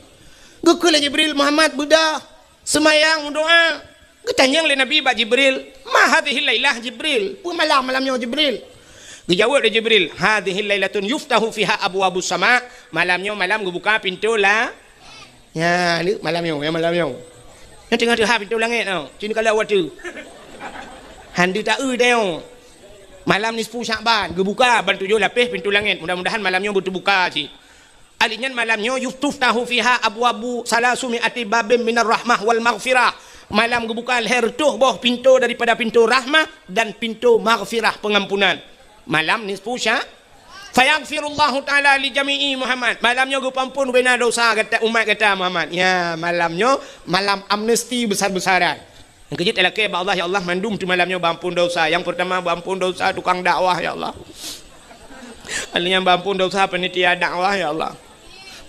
Geukheun lé Jibril, "Muhammad, beudôh, seumayang, meudoá." Geutanyong lé Nabi bak Jibril, "Ma hadhihil lailah, Jibril? Peue malam, malam nyoe, Jibril?" Geujaweueb lé Jibril, "Hadhihil lailatun yuftahu fiha abwabus sama." Malam nyoe malam geubuka pintoe la-, Nyan, ni malam nyoe, ya malam nyoe. Nyan teungoh teuhah pintoe langét nyoe. Cit ka lheueh watèe. Han deuh taeu teuh nyoe. Malam nisfu Syakban, geubuka ban tujoh lapéh pintoe langét. Mudah-mudahan malam nyoe beuteubuka cit. Ali nyan malam nyoe, "Yuftahu fiha abwabu salasumi ati babin minar rahmah wal maghfirah." Malam geubuka lhèe reutôh boh pintoe daripada pintoe rahmah dan pintoe maghfirah, pengampunan. Malam nisfu Sya-, Fayaghfirullahu ta'ala li jami'i Muhammad. Malam nyoe geupeuampôn bubena dosa gata, umat gata Muhammad. Ya, malam nyoe malam amnesti besar-besaran. Nyang keujeuet talakèe bak Allah, "Ya Allah, mandum teuh malam nyoe beuampôn dosa." Nyang peurtama beuampôn dosa tukang dakwah, ya Allah. Lheuh nyan beuampôn dosa panitia dakwah, ya Allah.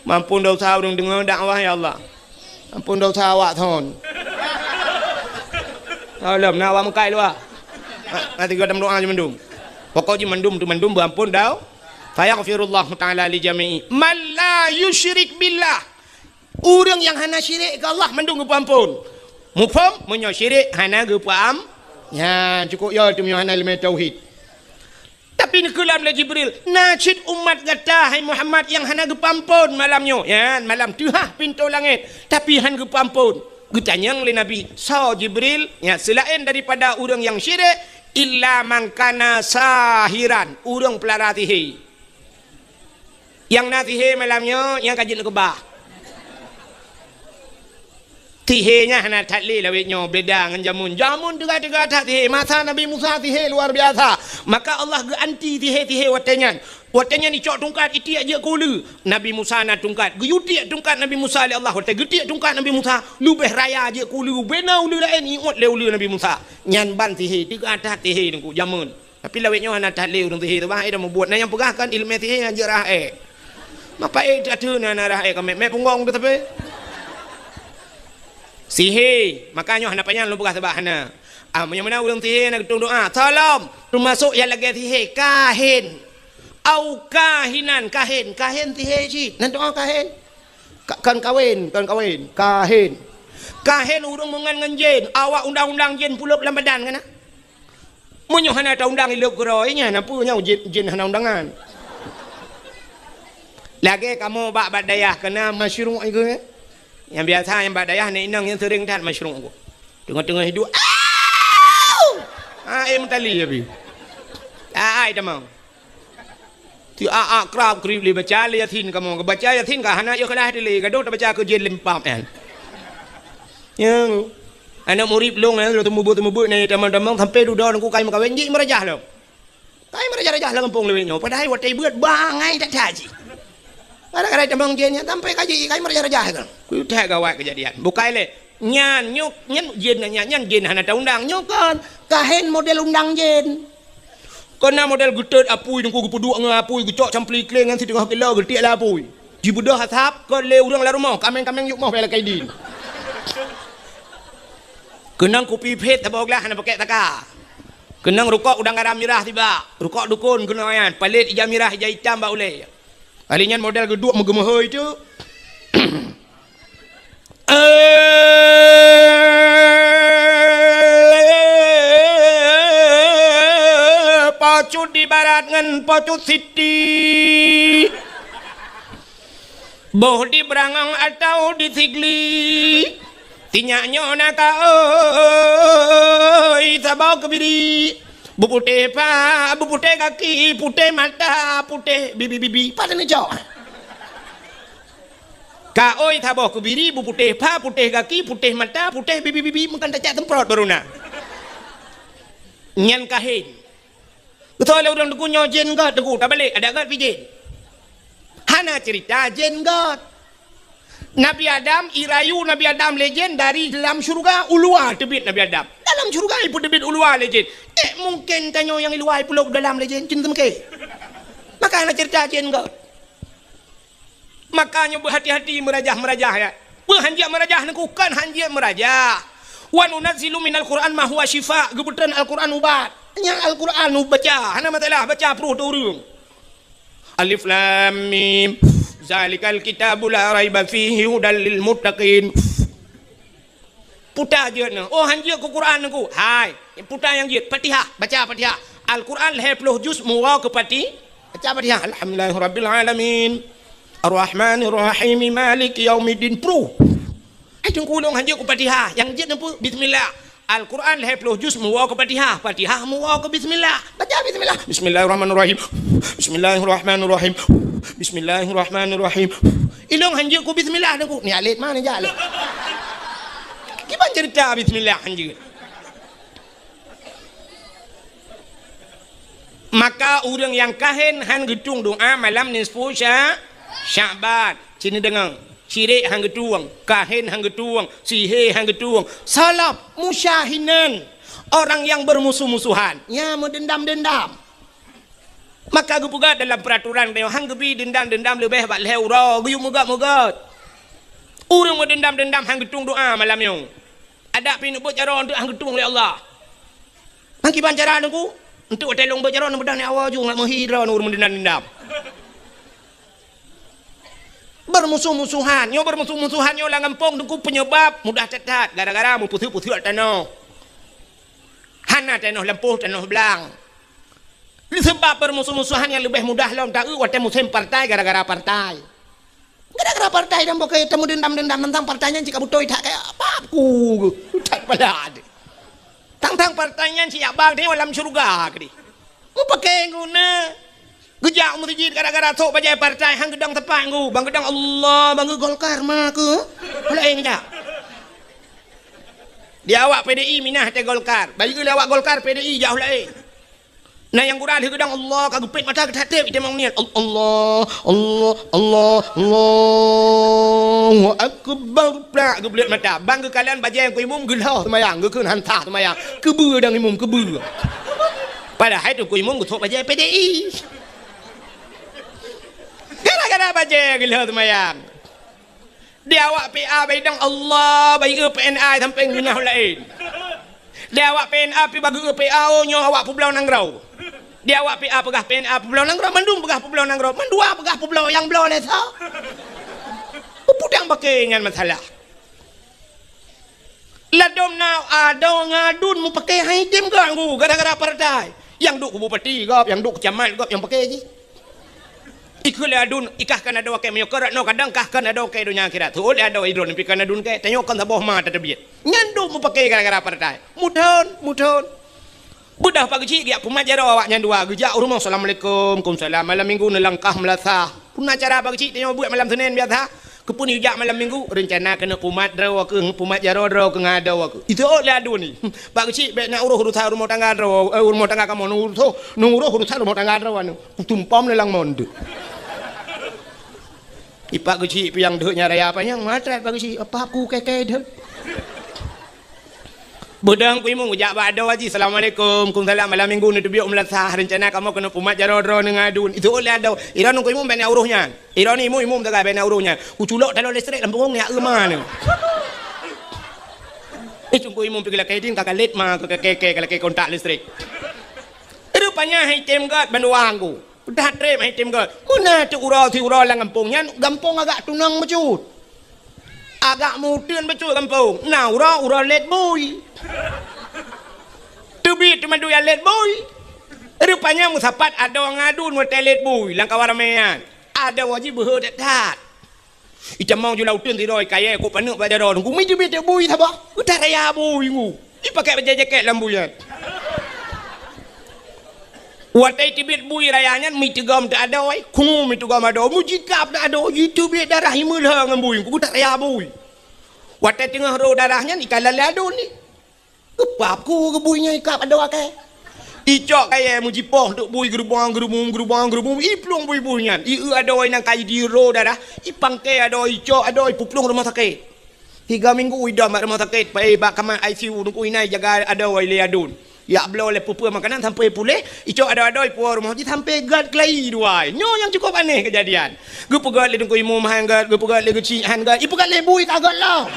Beuampôn dosa ureueng deungö dakwah, ya Allah. Ampôn dosa awak thon. Alom, na awak meukai luwa. Ha, na tiga tam doa je mandum. Pokok je mandum tu mandum beuampôn dau. Fayaghfirullahu ta'ala li jami'i man la yusyrik billah. Ureueng nyang hana syirik keu Allah mandum geupeuampôn. Muphom, meunyoe syirik hana geupeuam-, nyan cukup yo tu meunyoe hana ileumèe tauhid. Tapi neukeulam lé Jibril, "Na cit umat gata, hai Muhammad, nyang hana geupeuampôn malam nyoe." Nyan, malam teuhah pintoe langét, tapi han geupeuampôn. Geutanyong lé Nabi, "Soe Jibril?" Nyan, seulaén daripada ureueng nyang syirik, "Illa man kana sahiran," ureueng peulara sihé. Nyang na sihé malam nyoe, nyang ka jeuet neukeubah. Sihé nyan hana that lé lawét nyoe, beda ngon jameun. Jameun teuga-teuga that sihé. Masa Nabi Musa sihé luar biasa. Maka Allah geuanti sihé-sihé watée nyan. Watée nyan icok tungkat, itiek jeuet keu uleue. Nabi Musa na tungkat. Geuyue tiek tungkat Nabi Musa lé Allah. Watée geutiek tungkat Nabi Musa, leubeh raya jeuet keu uleue. Bubena uleue laén iôt lé uleue Nabi Musa. Nyan ban sihé, teuga that sihé teungku jameun. Tapi lawét nyoe hana that lé ureuëng sihé teuh, bah, eh, dah mubuet. Na nyang peugah kan iéleumé sihé hanjeuet rhah ék. Mapa ék that teuk na, na rhah ék ka mé, mé punggong teuh tapi. Sihé, maka nyoe hana panyang lôn peugah sabab hana. Ah, meunyoe meunan ureuëng sihé na geutueng doá, salam, teumasok nyang lagée sihé, kahin. Au kahinan, kahin, kahin sihé cit. Na doá kahin. Ka-, kon kawén, kon kawén, kahin. Kahin ureuëng meungon ngon jén, awak undang-undang jén pulop lam badan kan na? Meunyoe hana taundang ilop keudroe nyan, na peue nyoe jén, jén hana undangan. Lagée kamoe bak, bak dayah keunan masyruek iku, eh? Nyang biasa nyang bak dayah nyan inong nyang seuring that masyruek ku. Teungoh-teungoh hidup, "Au!" Ah, eh, meutali ya, bi. Ah, ai tamong. Ti a-a krab krib lé baca lé Yasin kamoe. Baca Yasin ka hana yôh kalah dilé, gadôh tabaca keu jén lempam nyan. Ya. Aneuk murit lôn nyan lôn teumeubeuet-teumeubeuet nyan tamong-tamong sampai dudoe nangku kai meukawen jih meurajah lom. Kai meurajah-rajah lam gampông lawét nyoe, padahai watée beuet bangai that-that jih. Gara-gara tamong jén nyan sampai ka jih kai meurajah-rajah kan. Kutai gawat keujadian. Bukai lé. Nyan, nyoe, nyan jén nyan, nyan jén hana taundang. Nyoe kon, kahen model undang jén. Keunan model geutot apui teungku geupeuduek ngon apui geucok campli kléng ngon siteungoh kilo geutiek lé apui. Jibeudôh asap kon lé ureuëng lam rumoh, kaméng-kaméng yôh moh bela kaidin. Keunan kupi phét saboh glah hana pakèk saka. Keunan rukok udang garam mirah sibak, rukok dukon keunoe nyan, palét ija mirah ija itam bak ulée. Kali nyan model geuduek meugeumeuhôi teuk. Eh, pocut di barat ngon pocut siti. Boh di Brangong atau di Sigli. Sinyak nyoe na ka oi saboh keubiri. Beuputéh pha, beuputéh gaki, putéh mata, putéh bibi-bibi. Pat neucok. Ka oi saboh keubiri, beuputéh pha, putéh gaki, putéh mata, putéh bibi-bibi, meukan tacak semprot baru na. Nyan kahen. Beutôi lé ureuëng teungku nyoe jén göt teungku, tabalek, adak göt pih jén. Hana cerita jén göt. Nabi Adam, irayu Nabi Adam lé jén dari dalam syurga, uluwa teubiet Nabi Adam. Dalam syurga ipeuteubiet uluwa lé jén. Eh, mungken tanyoe nyang iluwa ipulop dalam lé jén, cen teumeuke. Maka hana cerita jén göt. Maka nyoe beuhati-hati meurajah-meurajah ya. Peue hanjeuet meurajah neukheun, kon hanjeuet meurajah. Wa nunazzilu minal Qur'an ma huwa syifa, geupeutreun Al-Qur'an ubat. Nyang Al-Qur'an ubat baca, hana masalah baca pruh teu ureuëng. Alif Lam Mim. Zalikal kitabu la raiba fihi hudal lil muttaqin. Puta jeuet nyoe. Oh, hanjeuet keu Quran nyoe. Hai, puta nyang jeuet. Fatihah, baca Fatihah. Al-Quran lhée ploh juz meuwoe keu Fati-, baca Fatihah. Alhamdulillahirabbil alamin. Arrahmanirrahim. Maliki yaumiddin. Pruh. Hai teungku lôn hanjeuet keu Fatihah. Nyang jeuet nyoe peue? Bismillah. Al-Quran lhée ploh juz meuwoe keu Fatihah. Fatihah meuwoe keu bismillah. Baca bismillah. Bismillahirrahmanirrahim. Bismillahirrahmanirrahim. Bismillahirrahmanirrahim. Ilong hanjeuet keu bismillah teungku. Ni alet mana jak lé? Kiban cerita bismillah hanjeuet. Maka ureuëng nyang kahen han geutueng doa malam nisfu Sya-, Sya'ban. Sini deungoe, syirik han geutueng, kahen han geutueng, sihé han geutueng. Salab musyahinan, orang yang bermusuh-musuhan, ya meudendam-dendam. Maka geupeugah dalam peraturan tanyoe han geubi dendam-dendam leubeh bak lhée uroe geuyue meugot-meugot. Ureuëng meudendam-dendam han geutueng doa malam nyoe. Adak pih neubeuet jaroe enteuk han geutueng lé Allah. Nang kiban cara teungku, enteuk watée lôn beuet jaroe neubeudah ni awai ju ngat meuhi droe ureuëng meudendam-dendam. Bermusuh-musuhan, nyoe bermusuh-musuhan nyoe lam gampông teungku penyebab mudah that-that gara-gara meupeuseuet-peuseuet tanoh. Hana tanoh lampôh, tanoh blang. Seubab bermusuh-musuhan nyang leubeh mudah lom taeu watée musém partai gara-gara partai. Gara-gara partai dan bukon tameudendam-dendam teuntang partai nyan cit ka beutôi that kaya apa ku that pala. Tang-tang partai nyan cit abang teuh lam syeuruga keudeh. Mupakée guna. Geujak u meuseujid gara-gara sok bajée partai han geudong teumpat nggu. Bang geudong Allah, bang geu Golkar ma keu. Laén jak. Di awak P D I minah até Golkar. Bayeue lé awak Golkar, P D I jak u laén. Na nyang gura lheueh geudong Allah ka geupét mata geutatép itamong niet. Al-, Allah, Allah, Allah, Allahu Akbar. Plak geubleuet mata. Bang geukalon bajée Teungku Imum geulhoh seumayang, geukheun han sah seumayang. Keubeue dang Imum, keubeue. Padahai Teungku Imum geuthok bajée P D I. Gara-gara bajée geulhoh seumayang. Di awak P A baidang Allah, bayeue P N A sampai ngeunah laén. Di awak P N A pi bageue P A, oh, nyoe awak peubloe nanggroe. Di awak P A peugah P N A peubloe nanggroe, mandum peugah peubloe nanggroe, mandua peugah peubloe nyang bloe lé soe. Peue dang paké nyan masalah. Ladom na adoe ngon aduen mupakè hai tem ganggu gara-gara partai. Nyang duek keu bupati gob, nyang duek keu camat gob nyang pakè jih. Ikheun lé aduen, ikah kan adoe kèe meunyoe keu rot noe kadang kah kan adoe kèe donya akhirat. Teuôt lé adoe idroe pih kan aduen kèe, tanyoe kan saboh ma tateubiet. Nyan duek mupakè gara-gara partai. Muthon, muthon. Beudôh Pak Geuchik geujak pumat jaroe awak nyan dua. Geujak u rumoh, "Assalamualaikum." "Waalaikumsalam." Malam minggu neulangkah meulasah. Peue na cara Pak Geuchik tanyoe buet malam Senin biasa? Keupeue neujak malam minggu? Reuncana keuneuk pumat droe keuh, pumat jaroe droe keuh ngon adoe keuh. Iteuôt lé aduen nyan. "Pak Geuchik, bèk neuuroh urusan rumoh tangga droe, eh, rumoh tangga kamoe, neuuroh, neuuroh urusan rumoh tangga droe nyan." Kutumpom lé lam mon deuh. Ipak Geuchik piang deuh nyan raya panyang, mata Pak Geuchik, apa aku keke deuh. Beudôh Teungku Imum geujak bak adoe jih, "Assalamualaikum." "Waalaikumsalam." "Malam minggu neuteubiet meulasah, reuncana kamoe keuneuk pumat jaroe droeneuh ngon aduen." Iteuôt lé adoe. Iroe Teungku Imum bèk na uroh nyan. Iroe ni Imum, Imum teuga bèk na uroh nyan. Kuculok taloe listrik lam punggong nyak eu ma nyoe. Eh, Teungku Imum pih geulakèe ding ka kalét ma keu keke ka lakèe kontak listrik. Rupanya hai tem gèt bandua Teungku. Udah trép hai tem gèt. Meunan teuh uroe siuroe lam gampông nyan, gampông agak tunong bacut. Agak meuteun bacut gampông. Na uroe, uroe lét bui. Teubiet teuma dua lét bui. Rupanya meusapat adoe ngon aduen watèe lét bui lam kawan ramè nyan. Adoe jih beuhe that-that. Itamong ju lam uteuen sidroe kayèe kok paneuk bak jaroe Teungku, mi teubiet bui saboh. Utak raya bui Teungku. Ipakè bajèe jakèt lam bui nyan. Watèe teubiet bui raya nyan, mi teugom teuh adoe, kungui mi teugom adoe, mujitap teuh adoe, jiteubiet darah imeulhö ngon bui, utak raya bui. Watèe teungoh rô darah nyan, ikalon lé aduen ni. Geupap ku keu bui nyan ikap adoe kèe. Icok kayèe mujipoh duk bui geurubong, geurubong, geurubong, geurubong, iplueng bui-bui nyan. Ieu adoe nyang ka jidiro darah, ipangkè adoe, icok adoe, ipeuplueng rumoh sakét. Tiga minggu idong bak rumoh sakét, pai bak kamar I C U, Teungku, inan ijaga adoe lé aduen. Ijak bloe lé peue-peue makanan sampoe puléh, icok adoe-adoe ipuwoe rumoh jih sampoe gèt keulayi dua. Nyoe nyang cukôp aneh keujadian. Geupeugèt lé Teungku Imum han gèt, geupeugèt lé Geuchik han gèt, ipeugèt lé bui ka gèt lom.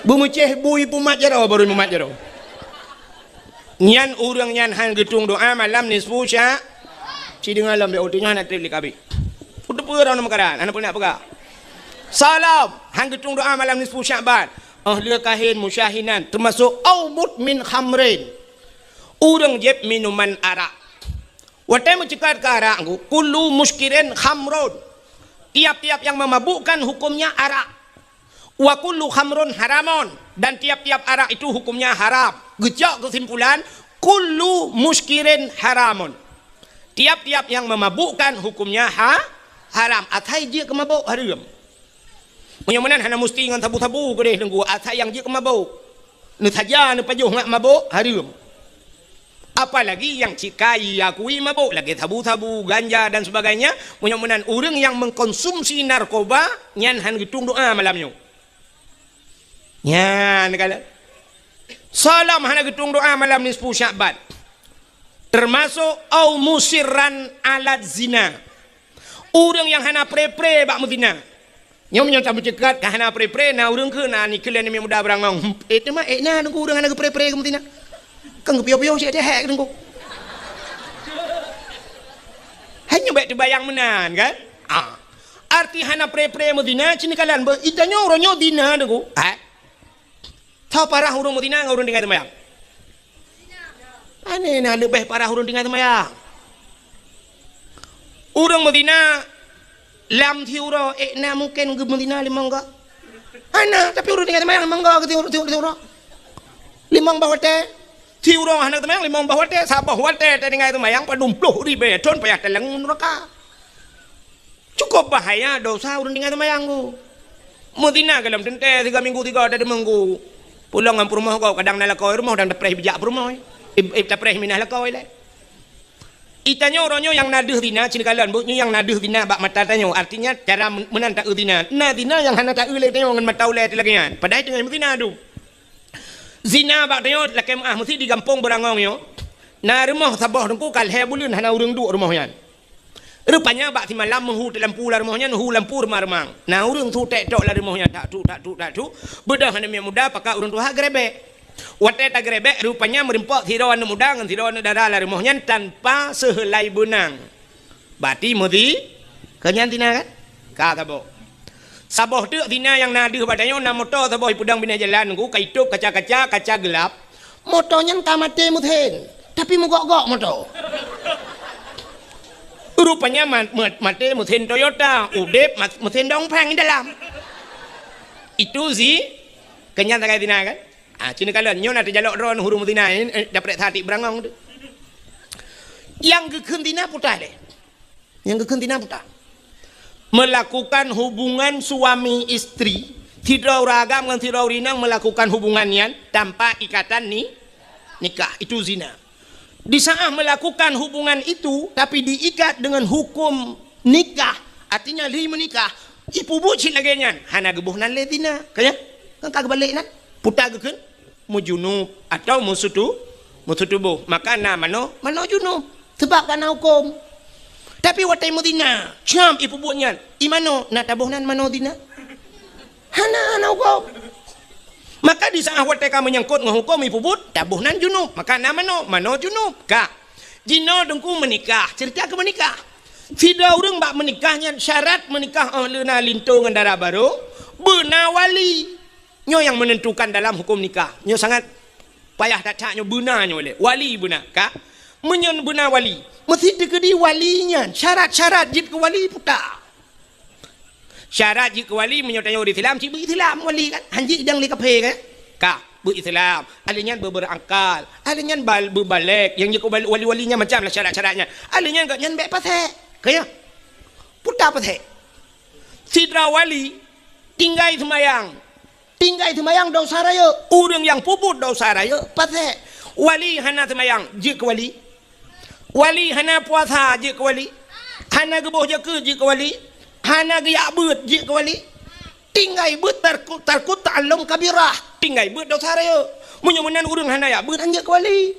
Beumeucéh bui pumat jaroe, barô mumat jaroe. Nyan ureueng nyan han geutueng doa malam nisfu sya-, ci deungoe lom, bèk uteunyoe hana trép lé kabi. Peue teupeue droeneuh meukaran, hana peue nak peugah. Salam, han geutueng doa malam nisfu Sya'ban. Oh lé kahin musyahinan, teumasok au mudmin khamrin. Ureueng jieb minuman arak. Watèe meuceukat keu arak, kullu muskirin khamrun. Tiap-tiap yang memabukkan hukumnya arak. Wa kullu khamrun haramun, dan tiap-tiap arak itu hukumnya haram. Geucok keusimpulan, kullu muskirin haramun. Tiap-tiap yang memabukkan hukumnya ha-, haram. Asai jeuet keu mabök, hareuem. Meunyoe meunan hana musti ngon sabu-sabu keudeh Teungku, asai nyang jeuet keu mabök. Neusaja neupajoh ngat mabök, hareuem. Apalagi nyang cit ka iakui mabök lagèe sabu-sabu, ganja dan sebagainya, meunyoe meunan ureueng nyang mengkonsumsi narkoba nyan han geutueng doa malam nyoe. Nyan kala. Salam hana geutueng doa malam nisfu Sya'ban. Termasuk au musirran ala zina. Ureueng nyang hana pré-pré bak meuzina. Nyoe meunyoe tameuceukat ka hana pré-pré, na ureueng keuh na nikeuh lé aneuk muda beurangong. Ék teuma ék na Teungku ureueng hana geupré-pré keu meuzina. Kan geupiôh-piôh cit teuhèk Teungku. Hai nyoe bèk teubayang meunan kan? Ah. Arti hana pré-pré meuzina, ci neukalon beu, i tanyoe uroe nyoe zina Teungku. Ha? Soe parah ureueng meuzina ngon ureueng tinggai seumayang? Aneh na leubeh parah ureueng tinggai seumayang. Ureueng meuzina lam siuroe, ék na mungken geumeuzina limong goe? Hana, tapi ureueng tinggai seumayang limong goe keu siuroe, siuroe, siuroe. Limong boh watèe. Siuroe hana seumayang limong boh watèe, saboh watèe tatinggai seumayang padum ploh ribèe thon payah talang nuraka. Cukup bahaya dosa ureueng tinggai seumayang tu. Meuzina gohlom teuntèe, tiga minggu tiga, ada dua minggu. Pulang ngon peurumoh gob, kadang na lakoe rumoh dan tapreh bijak peurumoh. Ib-, ib-, tapreh minah lakoe lé. Itanyoe uroe nyoe nyang na deuh zina, ci neukalon, buet nyoe nyang na deuh zina bak mata tanyoe. Artinya, cara men-, meunan taeu zina. Na zina nyang hana taeu lé tanyoe ngon mata ulèe lagèe nyan. Padahai teungoh meuzina dum. Zina bak tanyoe lakèe meu'ah, meusti di gampông Beurangong nyoe. Na rumoh saboh teungku ka lhèe buleuen hana ureueng duek rumoh nyan. Rupanya bak simalam meuhu teulampu lam rumoh nyan, hu lampu reumang-reumang. Na ureueng su tèk tok lam rumoh nyan, tak tuk, tak tuk, tak tuk. Beudôh aneuk miet muda pakat ureueng tuha geurebek. Watèe tageurebek, rupanya meureumpok sidroe aneuk muda ngon sidroe aneuk dara lam rumoh nyan tanpa seuheulai beunang. Bati meuzi, keu nyan zina kan? Ka saboh. Saboh teuk zina nyang na deuh bak tanyoe, na moto saboh ipeudong binéh jalan, nunggu ka itôp kaca-kaca, kaca geulap. Moto nyan ka maté meusén, tapi meugok-gok moto. Rupanya ma-, ma-, maté meusén Toyota, udép ma-, meusén dongpeng dalam. Itu zi-, keu nyan sagai zina kan? Ah, ci neukalon, nyoe na teujalok droe ureueng meuzina, eh, eh, daprek satik Beurangong tu. Nyang geukheun zina puta lé. Nyang geukheun zina puta. Melakukan hubungan suami istri, sidroe ureueng agam ngon sidroe ureueng inong melakukan hubungan nyan tanpa ikatan ni-, nikah, itu zina. Di saat melakukan hubungan itu, tapi diikat dengan hukum nikah, artinya lheuh meunikah, ipeubuet cit lagèe nyan, hana geuboh nan lé zina. Ka nyan? Kan ka geubalek nan? Puta geukheun meujunub atau meusutu-, meusutuboh. Maka na manoe, manoe junub. Sabab ka na huköm. Tapi watèe meuzina, cam ipeubuet nyan. I manoe, na taboh nan manoe zina? Hana, hana huköm. Maka di saat watèe ka meunyangkot ngon huköm ipeubuet, taboh nan junub. Maka na manoe, manoe junub. Ka. Jinoe teungku meunikah, cerita keu meunikah. Sidroe ureueng bak meunikah nyan syarat meunikah óh lheueh na linto ngon dara barô, beuna wali. Nyoe nyang menentukan dalam huköm nikah. Nyoe sangat payah that-that nyoe beuna nyoe lé. Wali beuna, ka? Meunyoe beuna wali, meusti teukeudi wali nyan, syarat-syarat jeuet keu wali puta. Syarat jeuet keu wali, meunyoe tanyoe ureueng Islam, cit beu-Islam wali kan? Han jeuet idong lé kaphé kan? Ka, beu-Islam. Ahli nyan beu-, beuakal. Ahli nyan bal-, beubalek. Nyang jeuet keu wali-, wali-wali nyan macam lah syarat-syarat nyan. Ahli nyan gobnyan bèk pasék. Ka nyan? Puta pasék. Sidroe wali tinggai seumayang. Tinggai seumayang dosa rayeuk. Ureueng nyang peubuet dosa rayeuk, pasék. Wali hana seumayang, jeuet keu wali. Wali hana puasa, jeuet keu wali. Hana geuboh zakeuet, jeuet keu wali. Hana geujak beuet, jeuet keu wali. Tinggai beuet tarku-, tarku ta'allum kabirah. Tinggai beuet dosa rayeuk. Meunyoe meunan ureueng hana jak beuet, han jeuet keu wali.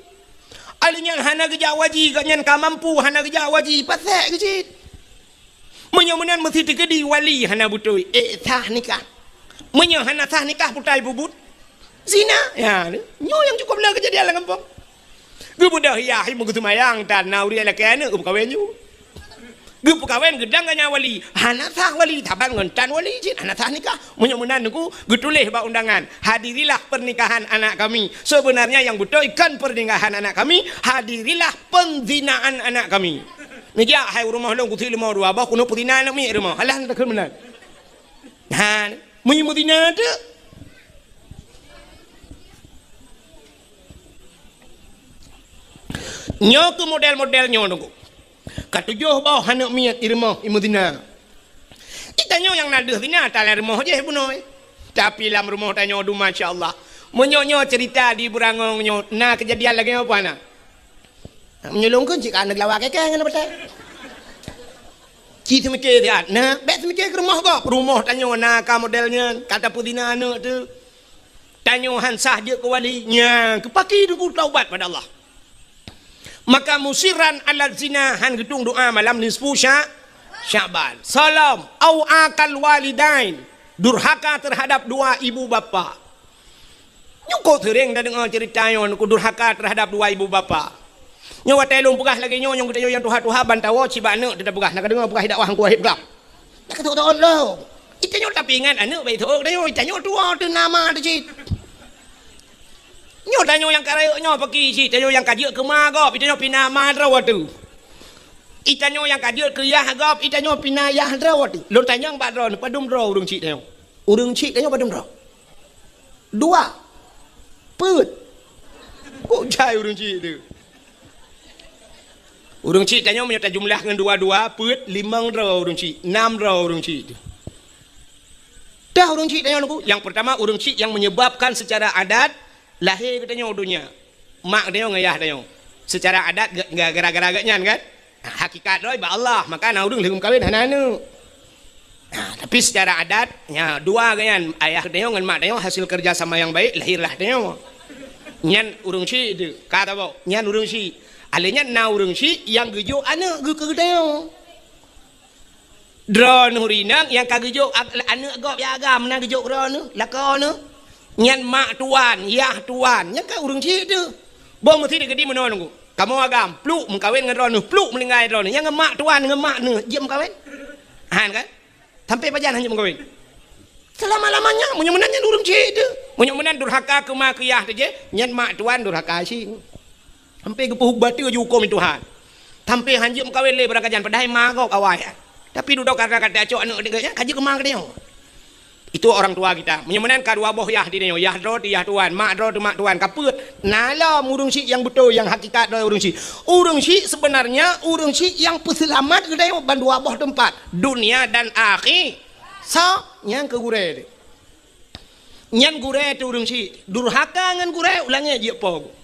Ahli nyan hana geujak waji, gobnyan ka mampu, hana geujak waji, pasék keu cit. Meunyoe meunan meusti teukeudi wali hana beutôi, eh, sah nikah. Meunyoe hana sah nikah, puta ipeubuet zina. Ya, nyoe nyang cukup le keujadian lam gampông. Geubeudôh yah, meugeuseumbayang, tan na ureueng lakèe aneuk geupeukawen ju. Geupeukawen geudong gobnyan wali, hana sah wali, saban ngon tan wali cit, hana sah nikah. Meunyoe meunan teungku, geutuléh bak undangan, "Hadirilah pernikahan anak kami." Sebenarnya yang beutôi kon pernikahan anak kami, "Hadirilah penzinaan anak kami." Neujak hai u rumoh lôn, kusi leumo dua boh, keuneuk peuzina aneuk miet rumoh. Alah, takheun meunan. Ha, meunyoe meuzina teuk. Nyoe keuh model-model nyoe teungku. Ka tujoh boh aneuk miet i rumoh i meuzina. Di tanyoe nyang na deuh zina, ata lam rumoh jih bunoe. Tapi lam rumoh tanyoe dum, masya Allah. Meunyoe nyoe cerita di Beurangong nyoe, na keujadian lagèe nyoe peue hana? Meunyoe lôn kheun cit ka aneuk lawa kèe-kèe ngon aneuk batèe. Ci seumike siat, na, bèk seumike keu rumoh gob. Rumoh tanyoe na ka model nyan, ka tapeuzina aneuk teuh. Tanyoe han sah jeuet keu wali, nyan keu paki teungku taubat pada Allah. Maka musirran ala zina, han geutueng doa malam nisfu Sya-, Sya'ban. Salam, au akal walidain, durhaka terhadap dua ibu bapa. Nyoe kok seuréng tadeungoe ceurita nyoe, keu durhaka terhadap dua ibu bapa. Nyoe watèe lôn peugah lagèe nyoe, nyoe geutanyoe nyang tuha-tuha ban tawoe cit bak aneuk teuh tapeugah, na kadeungoe peugah i dakwah Teungku Wahid peugah. Na katôk tawoe lom. Di tanyoe tapi ingat aneuk bèk iteu'ok tanyoe, di tanyoe tuwoe teuh na ma teuh cit. Nyoe tanyoe nyang ka rayeuk nyoe paki cit, tanyoe nyang ka jeuet keu ma gob, di tanyoe pih na ma droe teuh. Di tanyoe nyang ka jeuet keu yah gob, di tanyoe pih na yah droe teuh. Lôn tanyong bak droeneuh, padum droe ureueng chik tanyoe? Ureueng chik tanyoe padum droe? Dua. Peuet. Kok jai ureueng chik teuh? Ureueng chik tanyoe meunyoe tajumlah ngon dua-dua, peuet, limong droe ureueng chik, nam droe ureueng chik teuh. Dah ureuëng chik tanyoe Teungku, nyang peurtama ureuëng chik nyang menyebabkan secara adat lahé geutanyoe u donya. Mak geutanyoe ngon yah tanyoe. Secara adat ge-, ge-, gara-gara geuh nyan kan? Hakikat droe bak Allah, maka na ureuëng lheueh meukawen hana aneuëk. Nah, tapi secara adat, nya dua geuh nyan, ayah tanyoe ngon mak tanyoe hasil kerja sama yang baik, lahirlah tanyoe. Nyan ureuëng chik teuh, ka tabok, nyan ureuëng chik. Alèh nyan na ureuëng chik nyang geujok aneuëk geuh keu geutanyoe. Droeneuh rinang nyang ka geujok ag-, aneuëk gob nyang agam na geujok droeneuh, lakoe neuh. Nyan mak tuan, yah tuan, nyan ka ureuëng chik teuh. Boh meusi teukeudi meunoe Teungku. Kamoe agam, pluk meukawen ngon droeneuh, pluk meuninggai droeneuh. Nyang ngon mak tuan, ngon mak neuh, jeuet meukawen? Han kan? Sampai pajan han jeuet meukawen? Seulama-lamanya, meunyoe meunan nyan ureuëng chik teuh. Meunyoe meunan durhaka keu ma keu yah teuh jih, nyan mak tuan durhaka chik. Sampai geupeuhuk bateu jih huköm Tuhan. Sampai han jeuet meukawen lé beurangkajan, padahai ma gob awai. Tapi dudoe karena ka tacok aneuëk geuh nyan, ka jeuet keu ma geutanyoe. Itu orang tua kita. Meunyoe meunan ka dua boh yah di tanyoe, yah droe teuh yah tuan, mak droe teuh mak tuan. Ka peuet, na lom ureuëng chik nyang beutôi, nyang hakikat droe ureuëng chik. Ureuëng chik sebenarnya ureuëng chik nyang peuseulamat geutanyoe ban dua boh teumpat, dunia dan akhi-, so, nyang keu gurée teuh. Nyan gurée teuh ureuëng chik. Durhaka ngon gurée, ulang jeuet po.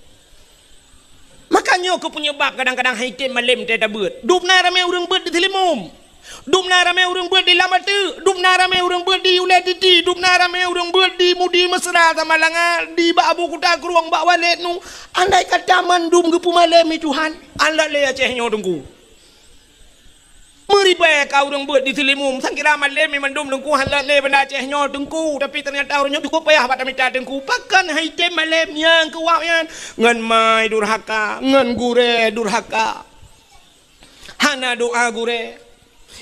Maka nyoe keuh peunyeubab kadang-kadang han item malem teutabeuet. Dum na ramé ureuëng beuet di Seulimum. Dum na ramé ureuëng beuet di Lam Ateuek. Dum na ramé ureuëng beuet di Ulée Titi. Dum na ramé ureuëng beuet di Mudi Mesra Samalanga, di bak Abu Kuta Krueng, bak Walét nu. Andai kata mandum geupeumalemi Tuhan, alah lé Aceh nyoe Teungku. Meuribée ka ureuëng beuet di Seulimum, sangkira malem mandum Teungku, han lé Banda Aceh nyoe Teungku, tapi teunyata ureuëng nyoe cukup payah bak tamita Teungku. Pakon han item malem nyang keu wab nyan? Ngon ma durhaka, ngon gurée durhaka. Hana doá gurée.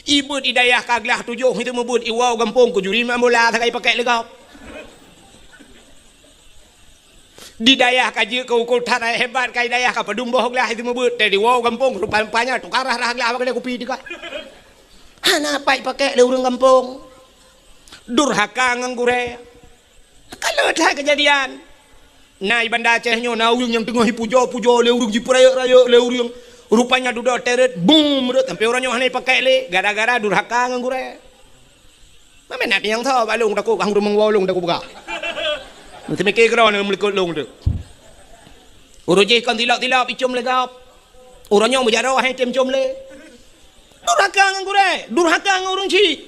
Ibeuet i dayah ka glah tujoh, itu meubeuet iwoe gampông keu juri main bola sagai pakai lé gob. Di dayah ka jeuet keu ukeue that hebat, ka i dayah ka padum boh glah itu meubeuet, teuh diwoe gampông rupa-rupanya tukang rhah-rhah glah bak keude kupi teuka. Hana pat ipakék lé ureuëng gampông. Durhaka ngon gurée. Ka le that keujadian. Na i Banda Aceh nyoe na ureuëng nyang teungoh ipujoe-pujoe lé ureuëng, jipeurayeuk-rayeuk lé ureuëng. Rupanya dudoe teuret, bum, rot sampoe uroe nyoe hana ipakék lé gara-gara durhaka ngon gurée. Meunyo na nyang tho bak lôn takot, kah ureuëng meuwoe lôn takot peugah. Meuseumiké keudroe na meulikot lôn tu. Ureuëng jih kon tilok-tilok icom lé gob. Uroe nyoe meujaroe hai tem com lé. Durhaka ngon gurée, durhaka ngon ureuëng chik.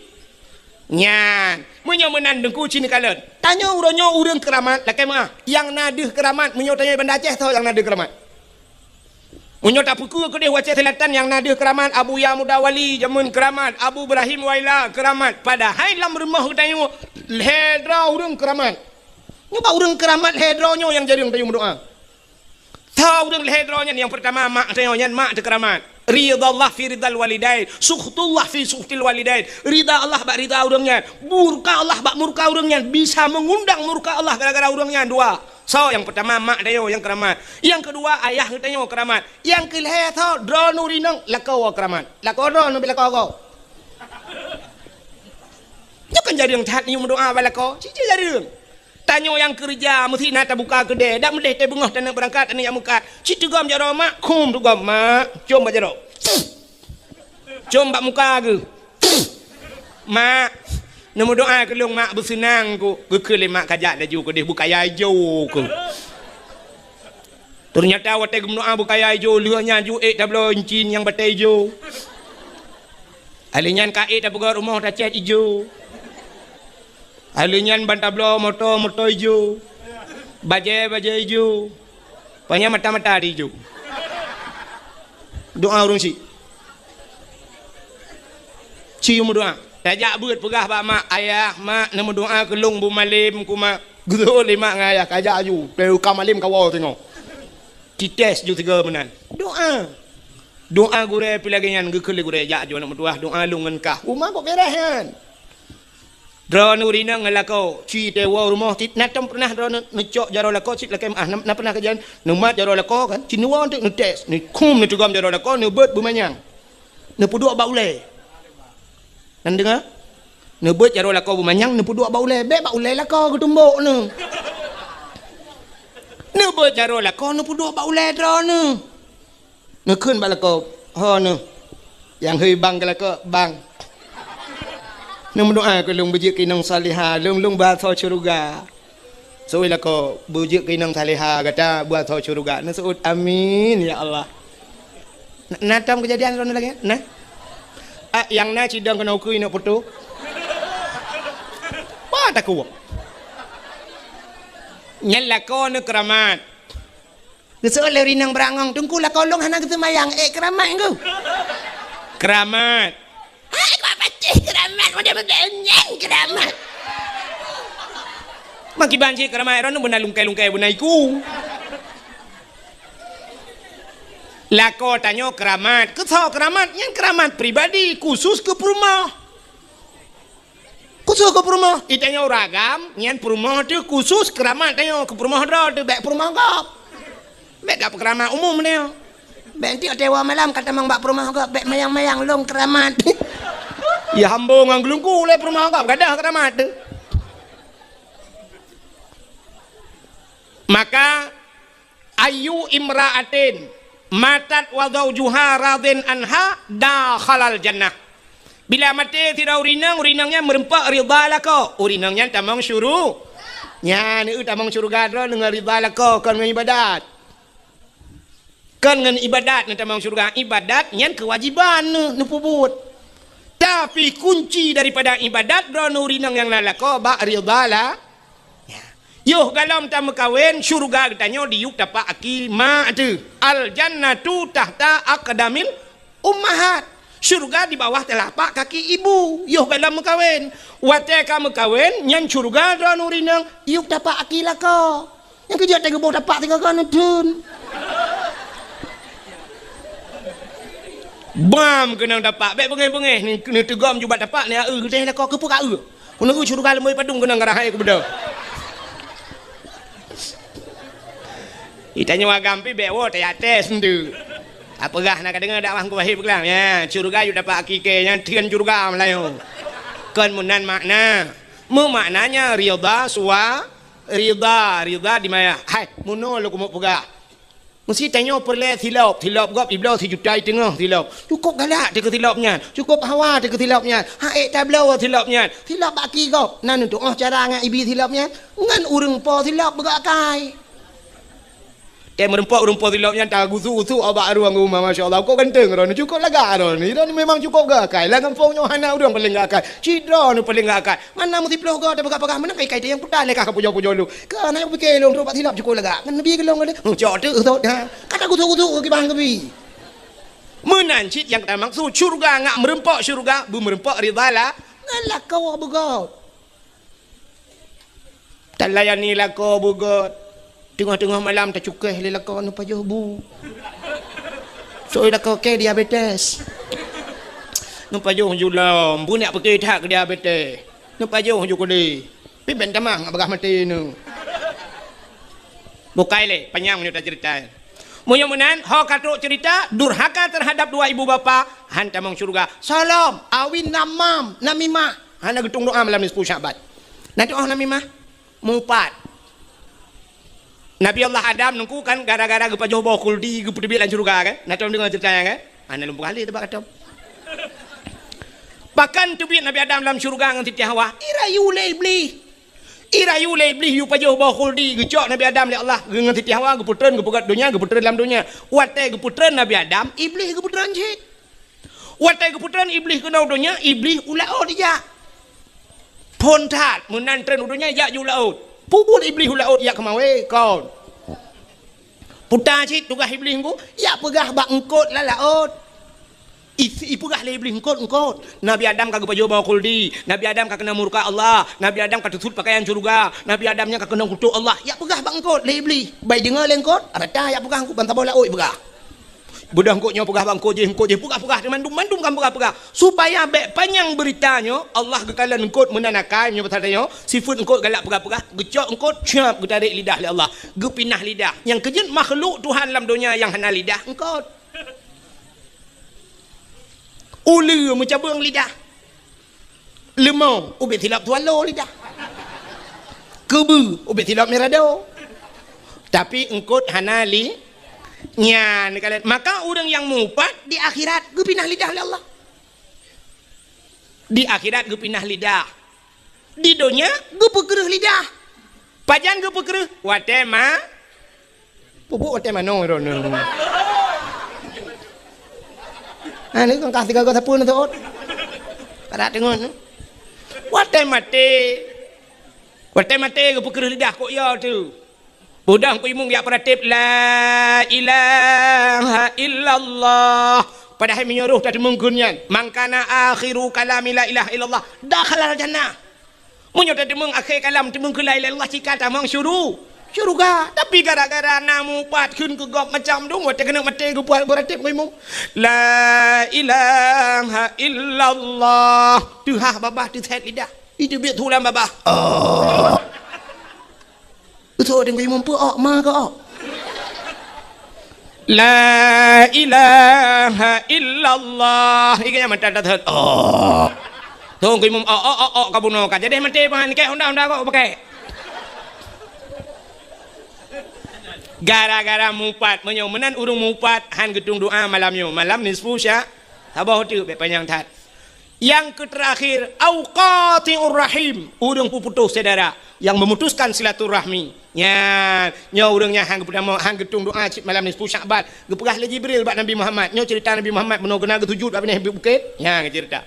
Nyan, meunyoe meunan Teungku ci neukalon. Tanyoe uroe nyoe ureuëng keuramat, lakée meuah. Nyang na deuh keuramat, meunyoe tanyoe Banda Aceh tho nyang na deuh keuramat. Meunyoe tapeukeue keudeh u Aceh Selatan nyang na deuh keuramat, Abuya Muda Wali jameun keuramat, Abu Ibrahim Waila keuramat. Padahai lam rumoh geutanyoe lhée droe ureuëng keuramat. Nyoe bak ureuëng keuramat lhée droe nyoe nyang jareueng tanyoe meudoá. Tho ureuëng lhée droe nyan, nyang peurtama mak tanyoe nyan mak teuh keuramat. Ridha Allah fi ridhal walidain, sukhtullah fi sukhtil walidain. Ridha Allah bak ridha ureuëng nyan, murka Allah bak murka ureuëng nyan, bisa meungundang murka Allah gara-gara ureuëng nyan dua. Soe nyang peurtama mak tanyoe nyang keuramat. Nyang keudua ayah geutanyoe keuramat. Nyang keulhée tho droeneuh rinong lakoe keuramat. Lakoe droeneuh bak lakoe gob. Nyoe kan jareueng that nyoe meudoá bak lakoe. Cit-cit jareueng. Tanyoe nyang keureuja meusti na tabuka keudée. Dak meudeh teubeungoh taneuk beurangkat, taneuk jak meukat. Cit teugom jaroe mak, khum teugom mak. Com bak jaroe. Com bak muka geuh. Mak, neumeudoá keu lôn mak, beuseunang ku. Geukheun lé mak kajak laju keudeh bukaya ijo ku. Teunyata watée geumeudoá bukaya ijo, lheueh nyan ju ék tabloe incin nyang batée ijo. Alheuh nyan ka ék tapeugöt rumoh tacét ijo. Alheuh nyan ban tabloe moto, moto ijo. Bajée, bajée ijo. Panya mata-mata di ijo. Doá ureuëng chik. Ci meudoá. Tajak beuet peugah bak mak, "Ayah, mak, neumeudoá keu lôn beumalem ku, mak." Geuteuôt lé mak ngon ayah, kajak aju. Teuka malem kawoe singoh. Tites ju tiga meunan. Doá. Doá gurée pih lagée nyan geukheun lé gurée, "Jak ju aneuk meutuah, doá lôn ngon kah." Uma kok beres nyan. Droeneuh rinong ngon lakoe, ci teuwoe rumoh cit, na tom pernah droeneuh neucok jaroe lakoe cit lakée meuah, na, na pernah kejadian neumat jaroe lakoe kan, ci neuwoe teuk neutes, neukhum neuteugom jaroe lakoe, neubeuet beumanyang. Neupeuduek bak ulée. Nan deungoe? Neubeuet jaroe lakoe beumanyang, neupeuduek bak ulée, bék bak ulée lakoe geutumbok neuh. Neubeuet jaroe lakoe, neupeuduek bak ulée droeneuh. Neukheun bak lakoe, "Ho neuh." Nyang hei bang keu lakoe, "Bang." Neumeudoa keu lôn beujeuet keu inong salihah, lôn, lôn beuasoe syeuruga. Seuôt lakoe, beujeuet keu inong salihah gata beuasoe syeuruga. Neuseuôt, "Amin, ya Allah." Na, na tom keujadian droeneuh lagèe nyan? Na? Ah, nyang na sidang keunoe ukeue inong poto. Bah takue. Nyan lakoe nyoe keuramat. Geuseuôt lé ureueng inong beurangong, "Teungku, lakoe lôn hana geuseumayang." Eh, keuramat, Teungku. Keuramat. Hai, kok pacéh keuramat, model-model nyan keuramat. Makiban cit keuramat, droeneuh beuna lungkai-lungkai beuna iku. Lakoe tanyoe keuramat. Keu soe keuramat? Nyan keuramat pribadi, khusus keu peurumoh. Khusus keu peurumoh, i tanyoe ureueng agam, nyan peurumoh teuh khusus keuramat tanyoe, keu peurumoh droe teuh, bèk peurumoh gob. Bèk gak peukeuramat umum tanyoe. Bèk enteuk watèe malam ka tamong bak peurumoh gob, bèk mayang-mayang lôn keuramat. Ya hambong ngon geulungku lé peurumoh gob, gadôh keuramat teuh. Maka, "Ayyu imra'atin matat wa zaujuha radin anha dakhalal jannah." Bila maté sidroe ureueng inong, ureueng inong nyan meureumpok ridha lakoe, ureueng inong nyan tamong syuru-, nyan, eu, tamong syeuruga droe deungon ridha lakoe, kon ngon ibadat. Kon ngon ibadat neutamong syeuruga, ibadat nyan keuwajiban neu-, neupeubuet. Tapi kunci daripada ibadat droeneuh ureueng inong nyang na lakoe bak ridha la-, Ya. Yoh galom tameukawen, syeuruga geutanyoe diyueb tapak aki ma teuh. "Al jannatu tahta aqdamil ummahat." Syeuruga di bawah telapak kaki ibu. Yoh galom meukawen. Watèe ka meukawen, nyan syeuruga droeneuh ureueng inong, yueb tapak aki lakoe. Nyang keujeuet teuh geuboh tapak tiga kali neutheun. Bam keunong tapak, bèk beungéh-beungéh, neuteugom jubah tapak, neueu geutéh lakoe keupeue ka eu. Keuneuk syeuruga leumoi padum keunong garah hai keubeudôh. Itanyoe agam pih bèk woe teuyaté seundeue. Tapeugah na ka deungoe dakwah Teungku Wahid peugah, ya, syeuruga yue dapat hakiki nyang theun syeuruga meulayeue. Kon meunan makna. Meumaknanya ridha sua-, ridha, ridha di maya. Hai, meunoe lôn keumeung peugah. Meusti tanyoe peureulèe silop, silop gob ibloe sijuta i teungoh silop. Cukôp galak teuh keu silop nyan, cukôp hawa teuh keu silop nyan, han ék tabloe silop nyan. Silop bak ki gob, na neutuoh cara ngon ibi silop nyan, ngon ureueng po silop beugok akai. Tée meurumpok ureueng po silop nyan tagusu-gusu bak ruang rumah, masya Allah, kok ganteng droeneuh, cukôp lagak droeneuh. Droeneuh memang cukôp gok akai, lam gampông nyoe hana ureueng paleng gok akai. Cit droeneuh paleng gok akai. Mana meusiplôh goe tapeugah-peugah meunan kai-kai teuh nyang peugah lé ka pujoe-pujoe lôn. Keu na nyang pike lôn trok bak silop cukôp lagak. Ngon neubi keu lôn lé. Huh, cok teuk sot ha. Ka tagusu-gusu kiban keubi. Meunan cit nyang tamaksud syeuruga ngat meurumpok syeuruga, beumeurumpok ridha la-, ngon lakoe beugôt. Talayani lakoe beugôt. Teungoh-teungoh malam tacukéh lé lakoe neupajoh bu. Soe lakoe kèe diabetes. Neupajoh ju lom, beunyak pike that keu diabetes. Neupajoh ju keudeh. Pih ben tamah ngat bagah maté nyoe. Bukai lé, panyang meunyoe taceurita. Meunyoe meunan, ho ka trok ceurita, durhaka teuhadap dua ibu bapa, han tamong syeuruga. Soe lom, awi namam, namimah. Hana geutueng doa malam nisfu Sya'ban. Na tuoh namimah? Mupat. Nabi Allah Adam nungku kan gara-gara geupajoh boh khuldi geupeuteubiet lam syeuruga kan? Na tom deungoe ceurita nyan kan? Hana lôn peugah lé teuh bak atom. Pakon teubiet Nabi Adam lam syeuruga ngon Siti Hawa? Irayu lé Iblih. Irayu lé Iblih yue pajoh boh khuldi geucok Nabi Adam lé Allah ngon Siti Hawa geupeutreun geupeugöt donya geupeutreun lam donya. Watée geupeutreun Nabi Adam, Iblih geupeutreun cit. Watée geupeutreun Iblih keunoe donya, Iblih u laôt ijak. Phon that meunan treun u donya ijak ju laôt. Peubuet Iblih u laôt ijak keumawe kon. Puta cit tugaih Iblih nungku, ijak peugah bak eungkôt lam laôt. I, ipeugah lé Iblih eungkôt, eungkôt. Nabi Adam ka geupajoh boh khuldi, Nabi Adam ka keunong murka Allah, Nabi Adam ka teusut pakaian syeuruga, Nabi Adam nyan ka keunong kutok Allah. Ijak peugah bak eungkôt lé Iblih. Bai deungoe lé eungkôt, rata ijak peugah eungkôt ban saboh laôt ipeugah. Beudôh eungkôt nyoe peugah bak eungkôt jéh, eungkôt jéh peugah-peugah, mandum-mandum kan peugah-peugah. Supaya bék panyang beurita nyoe, Allah geukalon eungkôt meunan akai nyoe pasal tanyoe, sifeuet eungkôt galak peugah-peugah, geucok eungkôt, cap, geutarek lidah lé Allah, geupinah lidah. Nyang keujeuet makhluk Tuhan lam donya nyang hana lidah, eungkôt. Uleue meucabeueng lidah. Leumô ubit silop tualo lidah. Keubeue ubit silop mirado. Tapi eungkôt hana li-, nyan kalon. Maka ureueng nyang mupat di akhirat geupinah lidah lé Allah. Di akhirat geupinah lidah. Di donya geupeukreuh lidah. Pajan geupeukreuh? Watée ma-, pupuk watée manoe droeneuh. Ha, ni kan kah tiga goe sapeue neutot. Kada teungon. Watée maté. Watée maté geupeukreuh lidah kok ya tu. Peudong ku imum jak peuratéb, "La ilaha illallah." Padahai meunyoe roh tateumeung kheun nyan, "Man kana akhiru kalami la ilaha illallah, dakhalal jannah." Meunyoe tateumeung akhé kalam teumeung kheun la ilaha illallah, cit ka tamong syuru-, syuruga. Tapi gara-gara na mupat kheun keu gob macam dum, watée keuneuk maté geupeuratéb ku imum, "La ilaha illallah." Teuhah babah teusét lidah. Itu biet tulang babah. Oh. Beutôi, Teungku Imum, peue ok ma keu ok? La ilaha illallah. Ikan yang mantap dah. Oh. Teungku Imum, ok, ok, ok, ok, ka bunoe ka. Jadi maté pangan, kek honda-honda kok pakai. Gara-gara mupat, meunyoe meunan ureuëng mupat, han geutung doa malam nyoe. Malam nisfu sya-, saboh teuk, bèk panyang that. Nyang keuterakhir, au qati'ur rahim, ureuëng peuputôh syedara, yang memutuskan silaturahmi. Nyan, nyoe ureuëng nyang han geupeudamong, han geutung doa cit malam nisfu Sya'ban. Geupeugah lé Jibril bak Nabi Muhammad, nyoe ceurita Nabi Muhammad bunoe keunan geusujut bak binéh bukét. Nyan ceurita.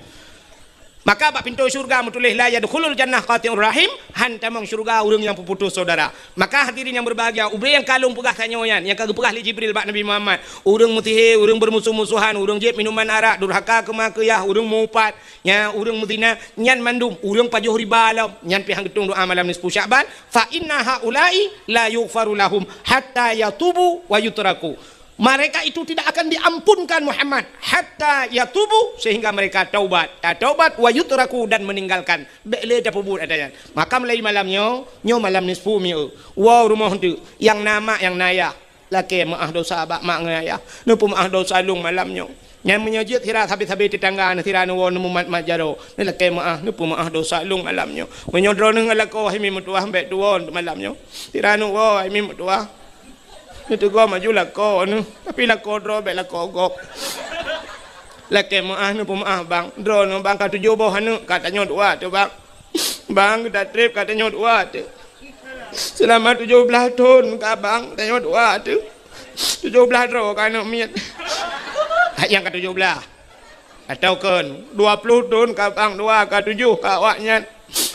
Maka bak pintoe syeuruga meutuléh, "La yadkhulul jannah qati'ur rahim," han tamong syeuruga ureuëng nyang peuputôh syedara. Maka hadirin nyang berbahagia, ubé nyang ka lôn peugah tanyoe nyan, nyang ka geupeugah lé Jibril bak Nabi Muhammad, ureuëng meusihé, ureuëng beurmusoh-musohan, ureuëng jieb minuman arak, durhaka keu ma keu yah, ureuëng mupat, nya ureuëng meuzina, nyan mandum ureuëng pajoh riba lom, nyan pih han geutung doa malam nisfu Sya'ban, "Fa inna haula'i la yughfaru lahum hatta yatubu wa yutraku." Mereka itu tidak akan diampunkan Muhammad hatta yatubu, sehingga mereka taubat. Tataubat, wa yutraku, dan meninggalkan. Bèk lé tapeubuet ata nyan. Maka mulai malam nyoe, nyoe malam nisfu mieu. Woe rumoh teuk, nyang na mak, nyang na yah. Lakèe meu'ah dosa bak mak ngon ayah. Neupeumeu'ah dosa lôn malam nyoe. Nyan meunyoe jeuet sira sabe-sabe teutangga, sira neuwoe neumumat-mat jaroe. Neulakèe meu'ah, neupeumeu'ah dosa lôn malam nyoe. Meunyoe droeneuh lakoe hai mi meutuwah, bèk tuwoe malam nyoe. Sira neuwoe hai mi meutuwah. Neuteugom aju lakoe neuh, tapi lakoe droe bèk lakoe gob. Lakèe meu'ah, neupeumeu'ah bang. Droeneuh bang ka tujoh boh aneuk, ka tanyoe dua teuh bang. Bang, geuda trép ka tanyoe dua teuh. Seulama tujoh blaih thon ka bang, tanyoe dua teuh. Tujoh blaih droe ka aneuk miet. Nyang ka tujoh blaih. Atawa kon, dua ploh thon ka bang dua, ka tujoh ka awaknyan.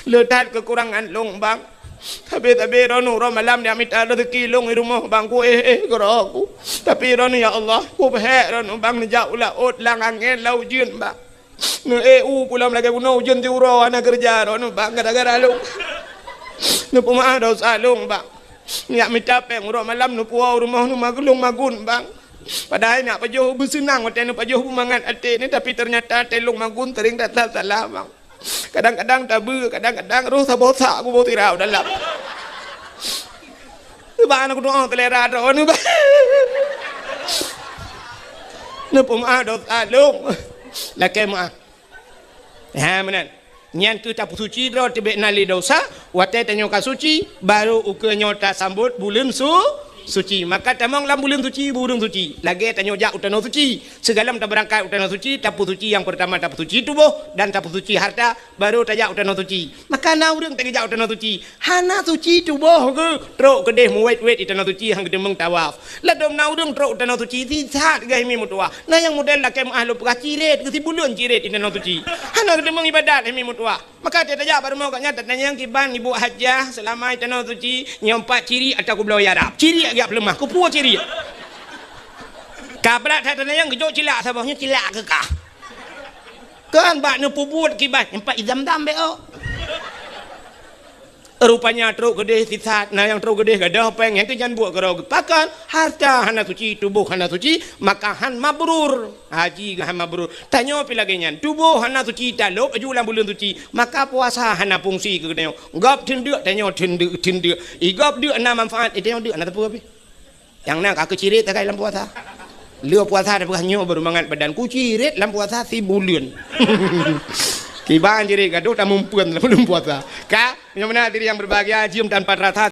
Le that keukurangan lôn bang. Sabe-sabe droeneuh uroe malam neumita rezeki lôn di rumoh bang, kuéh-éh keudroe ku. Tapi droeneuh ya Allah, kupeuhék droeneuh bang neujak u laôt lam angén lam ujeuen bang. Neuék u pulang lagèe bunoe ujeuen siuroe hana keureuja droeneuh bang gara-gara lôn. Neupeumeu'ah dosa lôn bang. Neujak mita péng uroe malam neupuwoe u rumoh neuh mageulong magun bang. Padahai neujak pajoh beuseunang watèe neupajoh beumangat até neuh, tapi teunyata até lôn magun sering that salah bang. Kadang-kadang tabeue, kadang-kadang roh saboh sak kuboh tirau dalam. Bang, aneuk doa selera droeneuh bang. Neupeumeu'ah dosa lôn. Lakèe meu'ah. Ha, meunan. Nyan keuh tapeusuci droe teuh bèk na lé dosa, watèe tanyoe ka suci, barô ukeue nyoe tasambot buleuen su-, suci. Maka tamong lam buleuen suci, ureuëng suci. Lagèe tanyoe jak u tanoh suci. Sigohlom tabeurangkat u tanoh suci, tapeusuci nyang peurtama tapeusuci tuboh dan tapeusuci harta, barô tajak u tanoh suci. Maka na ureuëng tajak u tanoh suci, hana suci tuboh geuh, trok keudéh meuwét-wét di tanoh suci han geuteumeung tawaf. Ladôm na ureuëng trok u tanoh suci, sisat geuh hai mi meutuwah. Na nyang model lakèe meu'ah lôn peugah cirét, geuh sibuleuen cirét di tanoh suci. Hana geuteumeung ibadat hai mi meutuwah. Maka watèe tajak bak rumoh gobnyan tatanyong kiban ibu hajah seulama di tanoh suci, nyoe pat cirét atawa kubloe arab. Cirét geujak peuleumah, kupuwoe cirét. Ka brat that tatanyong geujok cilak saboh, nyoe cilak keu kah. Kan bak neupeubuet kiban, nyoe pat i Zam-Zam bèk ôk. Rupanya trok keudéh sisat, na nyang trok keudéh gadôh péng, nyan keuh nyan buet keudroe geuh. Pakon? Harta hana suci, tuboh hana suci, maka han mabrur. Haji han mabrur. Tanyoe pih lagèe nyan, tuboh hana suci, talôb aju lam buleuen suci, maka puasa hana fungsi keu geutanyoe. Gob theun deuk, tanyoe theun deuk, theun deuk. I gob deuk na manfaat, i tanyoe deuk na teupeu pih. Nyang na ka keuh cirét takai lam puasa. Lheueh puasa tapeugah nyoe barô mangat badan ku cirét lam puasa sibuleuen. Kiban cirét gadôh tamumpeuen lam buleuen puasa. Ka, meunyoe meunan hadirin yang berbahagia, jeuem tanpa terasa